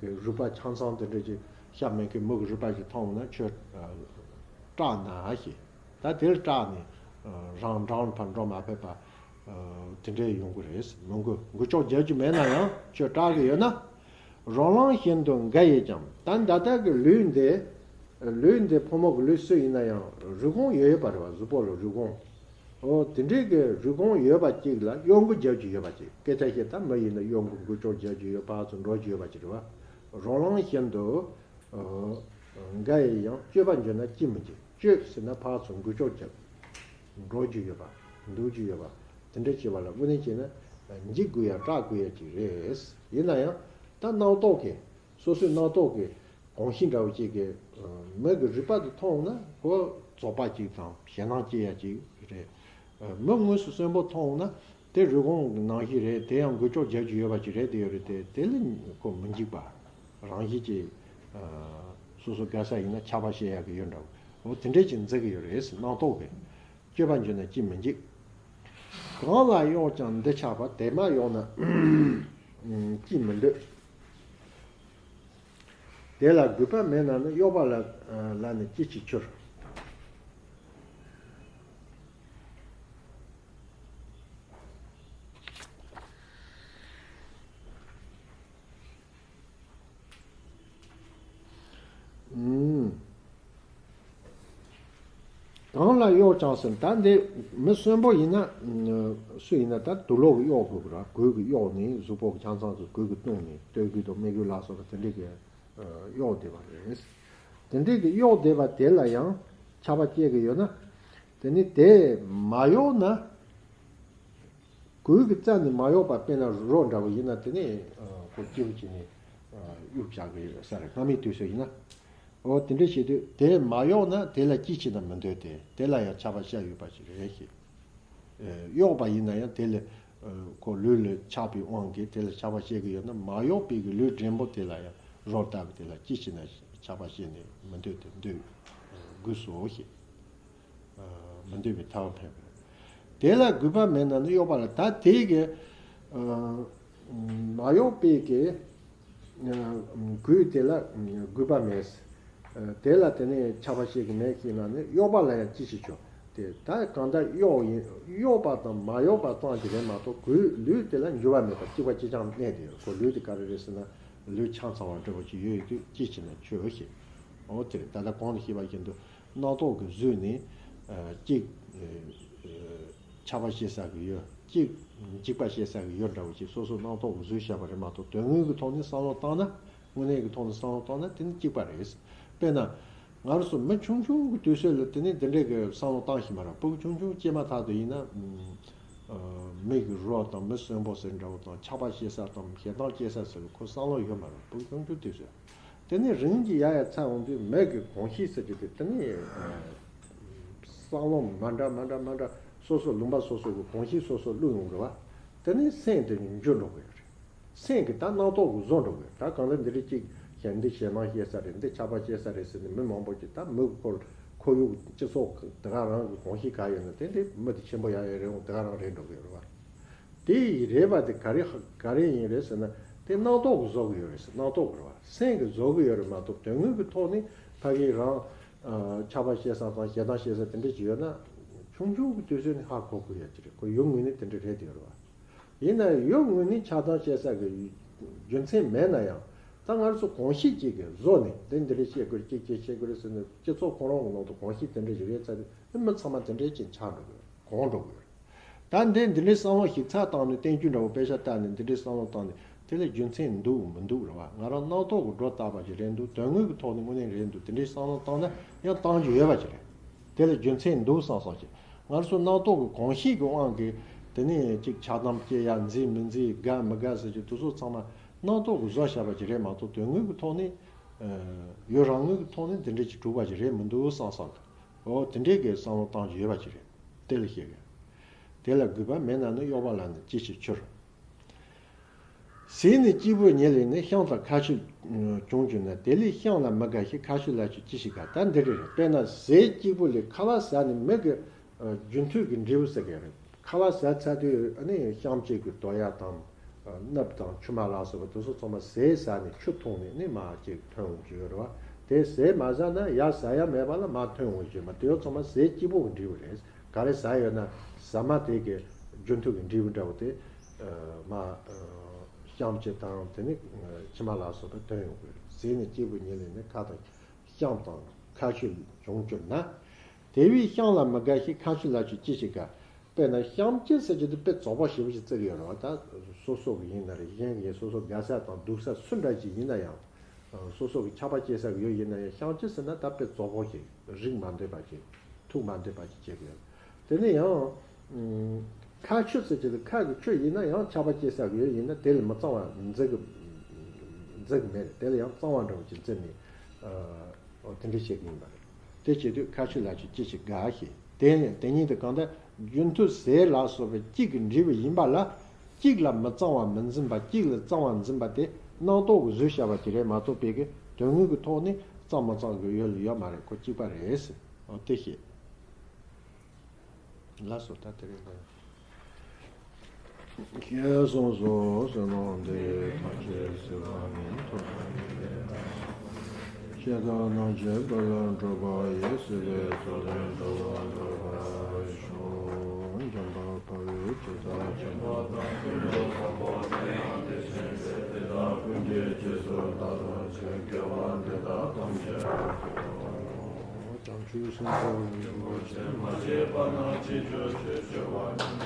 གི་རུས་པ་ཆ་ཚང་དེ་འདྲ་ཅིག་ཤ་མེད་མཁན་མི་གི་རུས་པ་ཅིག་མཐོང་ན་ཁྱོད་སྐྲག་ན་ཞེས། ད་དེར་སྐྲག་ནས་རང་འགྲམ་ལ་ཕར་འགྲོ་མ་ཕོད་པ་དེ་འདྲ་ཡོང་གི་རེད། མི་འགུལ་འགུལ་སྐྱོད་རྒྱག་རྒྱུ་མེད་ན་ཡང་ཁྱོད་སྐྲག་གི་ཡོད་ན། རོ་ལངས་ཤིན་ཏུ་འགའ་ཡིས་ཀྱང་། ད་ད་ལྟ་གི་ལུས་འདི། ལུས་འདི་ཕོ་མོ་གི་ལུས་སུ་ཡིན་ན་ཡང་རུས་གོང་ཡོད་ཡོད་པ་རེད་བ། གཟུགས་པོ་ལ་རུས་གོང་། འོ་དེ་འདྲའི་གི་རུས་གོང་ཡོད་པ་གཅིག་ལ་གཡོ་འགུལ་རྒྱག་རྒྱུ་ཡོད་པ་གཅིག་སྐད་ཆ་བཤད་ད་མི་ཡིན་ན་གཡོ་འགུལ་འགུལ་སྐྱོད་རྒྱག་རྒྱུ་ཡོད། ཕར་ཚུར་འགྲོ་རྒྱུ་ཡོད་པ་གཅིག་རེད་བ། རོ་ལངས་ཤིན་ཏུ་འགའ་ཡིས་ཀྱང་། སྤྱོད་པ་འཇུག་ན་ཅིས་མི་འཇིགས། སྤྱོད་ཟེར་ན་ཕར་ཚུར་འགུལ་སྐྱོད་རྒྱག་འགྲོ་རྒྱུ་ཡོད་པ། འདུག་རྒྱུ་ཡོད་པ། དེ་འདྲ་བྱེད་པ་ལ་དངོས་གནས་བྱས་ན་འཇིགས་དགོས་ཡ་སྐྲག་དགོས་ཡ་ཅིག་རེད། ཡིན་ན་ཡང་ད་རྣམ་རྟོག་གི། སོ་སོའི་རྣམ་རྟོག་གི་གོམས་གཤིས་འདྲ་བོ་ཅིག་གིས་མི་གི་རུས་པ་དེ་མཐོང་ན་ཁོ་བཙོག་པ་ཅིག་དང་ཞེད་སྣང་སྐྱེ་ཡ་ཅིག་རེད། མི་དངོས་སུ་གསོན་པོ་མཐོང་ན་དེ་རུས་གོང་གི་ནང་བཞིན་རེད། དེ་ཡང་འགུལ་སྐྱོད་རྒྱག་རྒྱུ་ཡོད་པ་ཅིག་རེད། དེ་ཡོད་རེད། དེ་དེ་ལ་ཁོ་མི་འཇིགས་པ། རང་བཞིན་གྱིས་སོ་སོ་དགའ་ས་ཡིན་ན་ཆགས་པ་སྐྱེ་ཡ་གི་ཡོད་འདྲ་བོ། འོ་དེ་འདྲས་ཅིག་འཛིན་གི་ཡོད་རེད། རྣམ་རྟོག་གི། སྤྱོད་པ་འཇུག་ན་ཅིས་མི་འཇིགས། གང་ལ་གཡོགས་ཀྱང་འདི་ཆགས་པ། དེ་མ་གཡོགས་ན་ཅིས་མི་འདོད། དེ་ལ་གུས་པ་མེད་ན་ནི། གཡོགས་པ་ལ་ལ་ནི་ཅི་ཞིག་འཁྱུར། ཨུམ། གང་ལ་གཡོགས་ཀྱང་ཟེར། ད་འདི་མི་གསོན་པོ་ཡིན་ན་སུ་ཡིན་ན་ད་དུག་ལོག་གིས་གཡོག་དགོས་ཀྱི་རེད། གོས་ཀྱིས་གཡོག་ནས་གཟུགས་པོ་གི་ཆ་ཚང་གི་གོས་ཀྱིས་བཏུམས་ནས་སྟོད་གོས་དང་སྨད་གོས་ལ་སོགས་པ་དེ་འདྲས་ཀྱིས་གཡོག་བསྡད་པ་རེད། དེ་འདྲས་ཀྱིས་གཡོག་བསྡད་པ་དེ་ལ་ཡང་ཆགས་པ་སྐྱེ་གི་ཡོད་ན། དེ་ནི་དེ་མ་གཡོགས་ན། གོས་ཀྱི་རྩ་ནས་མ་གཡོགས་པ་དཔེར་ན་རོ་འདྲ་བོ་ཡིན་ན་དེ་ནི་ཁོ་སྐྱིད་པོ་བྱས་ནས་གཡུག་བཞག་གི་ཡོད་ས་རེད། སྔ་མའི་དུས་སུ་ཡིན་ན། འོ་དེ་འདྲ་བྱེད་དུས་དེ་མ་གཡོགས་ན་དེ་ལ་སྐྱིད་ཆེ་ན་མི་འདོད་དེ། དེ་ལ་ཡང་ཆགས་པ་བཤད་ཡོད་པ་ཞིག་རེད་ཤེས། གཡོགས་པ་ཡིན་ན་ཡང་དེ་ལ་ཁོ་ལུས་ལ་ཆགས་པའི་དབང་གིས་དེ་ལ་ཆགས་པ་བཤད་གི་ཡོད་ན། མ་གཡོགས་པའི་གི་ལུས་བདེ་པོ་དེ་ལ་ཡང་རོ་ལྟ་བུ་དེ་ལ་སྐྱིད་ཆེ་ན་ཆགས་པ་བཤད་ནས་མི་འདོད་དེ་འདོད་དགོས་སོ་ཞེས། མི་འདོད་པའི་ཐབས་འཕེན་པ། དེ་ལ་གུས་པ་མེད་ན་ནི། གཡོགས་པ་ལ། ད་དེ་གི་མ་གཡོགས་པའི་གི་གོས་དེ་ལ་གུས་པ་མེད། དེ་ལ་དེ་ནས་ཆགས་པ་བཤད་གི་མེད་ཤེས་ན་ནི། གཡོགས་པ་ལ་ཡང་ཅི་ཞིག་འཁྱུར། དེ་ད་གང་ལྟར་གཡོགས་ཡིན། གཡོགས་པ་དང་མ་གཡོགས་པ་ཙམ་གྱིས་རེད་མ་གཏོགས་གོས་ལུས་དེ་ལ་འགྱུར་བ་མེད་པར་གཅིག་པ་གཅིག་རྐྱང་གནས་དེ་ཡོད། ཁོ་ལུས་དེ་ག་རེ་རེད་ཟེར་ན་ལུས་ཆ་ཚང་བ་འདྲ་བོ་ཅིག་ཡོད་ཡོད་དུས་ཅི་བྱེད་ན་ཆོག་ཞེས། འོ་དེ་རེད། ད་ལྟ་གོང་དུ་བཤད་པ་བཞིན་དུ། རྣམ་རྟོག་གིས་བཟོས་ནས་གཅིག་ཆགས་པ་སྐྱེ་ས་གི་ཡོད། གཅིག་འཇིགས་པ་སྐྱེ་ས་གི་ཡོད་འདྲ་བོ་ཞིག་སོ་སོ་རྣམ་རྟོག་གིས་བཟོས་བཞག་པ་རེད་མ་གཏོགས་དོན་དངོས་ཀྱི་ཐོག་ནས་བསམ་བློ་བཏང་ན། དངོས་གནས་ཀྱི་ཐོག་ནས་བསམ་བློ་བཏང་ན་དེ་ནི་གཅིག་པ་རེད། དཔེར་ན། ང་རང་ཚོ་མི་ཆུང་ཆུང་གི་དུས་ཚོད་ལ་དེ་ནི་འདི་འདྲའི་གི་བསམ་བློ་བཏང་ཤེས་མ་རེད། ཕྲུ་གུ་ཆུང་ཆུང་སྐྱེས་མ་ཐག་ཏུ་ཡིན་ན། མི་གི་རོ་དང་མི་གསོན་པོ་ཟེར་འདྲ་བོ་དང་ཆགས་པ་སྐྱེ་ས་དང་ཞེ་སྡང་སྐྱེ་ས་ཟེར་ཁོ་བསམ་བློ་ཡོད་མ་རེད། ཕྲུ་གུ་ཆུང་ཆུང་དུས་ཚོད། དེ་ནས་རིམ་གྱིས་ཡར་ཡར་ཚར་འོང་དུས་མི་གི་གོམས་གཤིས་ཟེར་གྱི་དེ་དེ་ནས་བསམ་བློ་མ་འདྲ་མ་འདྲ་མ་འདྲ་སོ་སོ་ལུང་པ་སོ་སོ་གི་གོམས་གཤིས་སོ་སོ་བླུགས་ཡོང་རེད་བ། དེ་ནས་སེམས་དེ་འགྱུར་འགྲོ་གི་ཡོད་རེད། སེམས་ཀྱི་ད་རྣམ་རྟོག་གི་བཟོ་འགྲོ་གི་ཡོད། ད་གང་ལྟར་འདི་འདྲ་གཅིག་བཤད། འདི་ཞེད་སྣང་སྐྱེ་ས་རེད། འདི་ཆགས་པ་སྐྱེ་ས་རེད་ཟེར་ནས་མི་མང་པོ་གིས་ད་མི་ཁོ་ཁོར་ཡུག་སྤྱི་ཚོགས་དེ་ག་རང་གི་གོམས་གཤིས་ག་ཡོད་ན་དེ་འདི་མི་དེ་ཆེན་པོ་ཡག་ཡོད་རེད་འོང་དེ་ག་རང་རེད་འགྲོ་གི་ཡོད་རེད་བ། དེ་ཡི་རེད་པ་དེ་ག་རེ་ག་རེ་ཡིན་རེད་ཟེར་ན། དེ་རྣམ་རྟོག་གིས་བཟོ་གི་ཡོད་རེད་ཟེར། རྣམ་རྟོག་གིས་རེད་བ། སེམས་ཀྱིས་བཟོ་གི་ཡོད་རེད་མ་གཏོགས་དོན་དངོས་ཀྱི་ཐོག་ནས་ཕ་གི་རང་ཆགས་པ་སྐྱེ་ས་དང་ཞེད་སྣང་སྐྱེ་ས་དེ་འདྲ་ཅིག་ཡོད་ན་ཆུང་ཆུང་གི་དུས་ཚོད་ནས་ཧ་གོ་དགོས་ཡ་ཅིག་རེད། ཁོ་ཡུལ་དངོས་གནས་དེ་འདྲ་རེད་དེ་ཡོད་རེད་བ། ཡིན་ན་ཡང་ཡུལ་དངོས་གནས་ཆགས་སྡང་སྐྱེ་ས་གི་རྒྱུ་མཚན་མེད་ན་ཡང་ད་ང་ཚོ་གོམས་གཤིས་ཅིག་གིས་བཟོ་ནས་དེ་འདི་འདྲ་བྱེད་དགོས་རེད། ཅིག་ཅིག་བྱེད་དགོས་རེད་ཟེར་ནས་སྤྱི་ཚོགས་ཁོ་རང་གི་ནང་དུ་གོམས་གཤིས་དེ་འདྲ་ཞིག་རེད་ཚར་དུས་མི་ཚང་མ་དེ་འདྲ་ཅིག་ཆགས་འགྲོ་གི་ཡོད་རེད། གོམས་འགྲོ་གི་ཡོད་རེད། ད་འདི་འདི་འདྲའི་བསམ་བློ་ཞིག་ཚར་བཏང་ནས་བསྟན་བཅོས་འདྲ་བོ་དཔེ་ཆ་བལྟས་ནས་འདི་འདྲའི་བསམ་བློ་བཏང་ནས་དེ་ལ་རྒྱུ་མཚན་འདུག་མི་འདུག་རེད་བ། ང་རང་རྣམ་རྟོག་གི་སྒྲོ་བཏགས་པ་ཞིག་རེད་འདུག་དོན་དངོས་ཀྱི་ཐོག་ནས་དངོས་གནས་རེད་འདུག་དེ་འདྲའི་བསམ་བློ་བཏང་ན་ཡང་བཏང་རྒྱུ་ཡོད་པ་ཞིག་རེད། དེ་ལ་རྒྱུ་མཚན་འདུག་བསམ་བསམ་ཞིག་ང་ཚོ་རྣམ་རྟོག་གི་གོམས་གཤིས་ཀྱི་དབང་གིས་དེ་ནས་ཅིག་ཆགས་སྡང་སྐྱེ་ཡ་མཛེས་མི་མཛེས་དགའ་མི་དགའ་ཟེར་རྒྱུ་དེ་ཚོ་ཚང་མ་རྣམ་རྟོག་གིས་བཟོས་བཞག་པ་ཞིག་རེད་མ་གཏོགས་དོན་དངོས་ཀྱི་ཐོག་ནས་ཡུལ་རང་ངོས་ཀྱི་ཐོག་ནས་དེ་འདྲ་ཅིག་གྲུབ་པ་ཞིག་རེད་མི་འདུག་བསམ་བསམ་གི། འོ་དེ་འདྲའི་གི་བསམ་བློ་བཏང་རྒྱུ་ཡོད་པ་ཅིག་རེད། དེ་ལ་བཤད་གི། དེ་ལ་གུས་པ་མེད་ན་ནི་གཡོག་པ་ལ་ནི་ཅི་ཞིག་འཕྱུར། ཟས་ནི་སྐྱིད་པོ་ཉིད་ལས་ནི་བཤང་དང་ཁ་ཆུ་བྱུང་གྱུར་ན། དེ་ལས་བཤང་ལ་མི་དགའ་ཞིང་ཁ་ཆུ་ལ་ཆུ་ཅི་ཞིག་དགའ། ད་འདི་རེད་རེད། དཔེར་ན་ཟས་སྐྱིད་པོ་ལས་ཁ་ལག་ཟ་ནི་མི་གི་རྒྱུན་མཐུད་ཀྱི་འབྲས་བུ་ཟེར་གི་རེད། ཁ་ལག་ཟ་ཚར་དུས་ཨ་ནི་བཤང་གཅིག་གི་དོ་ཡ་དང་། སྣབས་དང་ཆུ་མ་ལ་སོགས་པ་དེ་ཚོ་ཚང་མ་ཟས་ཟ་ནས་ཆུ་འཐུང་ནས་ནི་མར་ཅིག་ཐོན་འོང་རྒྱུ་ཡོད་རེད་བ། དེ་ཟས་མ་ཟ་ན་ཡ་ཟ་ཡ་མེད་པ་ལ་མར་ཐོན་འོང་རྒྱུ་མ་དེ་ཚོ་ཚང་མ་ཟས་སྐྱིད་པོ་གི་འབྲས་བུ་རེད། ག་རེ་ཟ་ཡོད་ན་ཟ་མ་དེ་གི་རྒྱུན་མཐུད་ཀྱི་འབྲས་བུ་འདྲ་བོ་དེ་མར་བཤང་གཅི་དང་དེ་ནི་ཕྱི་མ་ལ་སོགས་པ་ཐོན་ཡོང་གི་རེད། ཟས་ནི་སྐྱིད་པོ་ཉིད་ལས་ནི་ཁ་དང་བཤང་དང་ཁ་ཆུ་བྱུང་གྱུར་ན། དེ་བས་བཤང་ལ་མི་དགའ་ཞིང་ཁ་ཆུ་ལ་ཆུ་ཅི་ཞིག་དགའ། དཔེར་ན་བཤང་གཅི་ཟེར་རྒྱུ་དེ་དཔེ་རྫོགས་པ་ཞེ་པོ་ཞིག་བརྩི་གི་ཡོད་རེད་བ། ད་སོ་སོ་གི་ཡིན་ན་རེད། གཞན་གྱི་སོ་སོ་དགའ་ས་དང་སྡུག་ས་སུ་འདྲ་ཞིག་ཡིན་ན་ཡང་། སོ་སོ་གི་ཆགས་པ་སྐྱེ་ས་གི་ཡོད་ཡིན་ན་ཡང་བཤང་གཅི་ཟེར་ན་ད་དཔེ་རྫོགས་པོ་ཞིག་རིགས་མ་འདོད་པ་ཞིག་ཐུགས་མ་འདོད་པ་ཞིག་བྱེད་གི་ཡོད། དེ་ནས་ཡང་། ཁ་ཆུ་ཟེར་རྒྱུ་དེ་ཁ་གི་ཆུ་ཡིན་ན་ཡང་ཆགས་པ་སྐྱེ་ས་གི་ཡོད་ཡིན་ན་དེ་ལ་མི་གཙང་བ་འཛིན་གི་འཛིན་གི་མེད་རེད། དེ་ལ་ཡང་གཙང་བ་འདྲ་བོ་ཅིག་འཛིན་ནས། འོ་དེ་འདྲ་བྱེད་ཀྱི་ཡིན་པ་རེད། དེ་བྱེད་དུས་ཁ་ཆུ་ལ་ཆུ་ཅི་ཞིག་དགའ་ཞེས། དེ་དེ་ཉིད་དུ་གང་ལྟར་རྒྱུན་མཐུད་ཟས་ལ་སོགས་པའི་གཅིག་གི་འབྲས་བུ་ཡིན་པ་ལ་གཅིག་ལ་མི་གཙང་བ་མི་འཛིན་པ་གཅིག་ལ་གཙང་བ་འཛིན་པ་དེ་རྣམ་རྟོག་གིས་བཟོས་བཞག་པ་ཅིག་རེད་མ་གཏོགས་པའི་གི་དོན་དངོས་ཀྱི་ཐོག་ནས་གཙང་མི་གཙང་གི་ཡོད་ལ་ཡོད་མ་རེད། ཁོ་གཅིག་པ་རེད་ཟེར། འོ་དེ་བཤད། ལགས་སོ། ད་དེ་རིང་ལ། ཞེས་གསུངས་སོ། བསོད་ནམས་འདི་ཡིས་ཐམས་ཅད་གཟིགས་པ་ཉིད། ཐུབ་པ་ཉིད་ལས་བཏང་། ཞེ་སྡང་རྣམ་འབྱེད་པ་ལས་གྲོལ་བ་ཡི། སྲིད་པའི་མཚོ་ལས་འགྲོ་བ་སྒྲོལ་བར་ཤོག། འཇམ་དཔལ་དཔའ་བོས་ཇི་ལྟར་མཁྱེན་པ་དང་། ཀུན་གྱི་རྗེས་སུ་བདག་སློབ་ཕྱིར། དགེ་བ་འདི་དག་ཐམས་ཅད་རབ་ཏུ་བསྔོ། བྱང་ཆུབ་སེམས་མཆོག་རིན་པོ་ཆེ། མ་སྐྱེས་པ་རྣམས་ཀྱི་རྒྱུར་གྱུར་ཅིག། སྐྱེ་བ་ཉིད་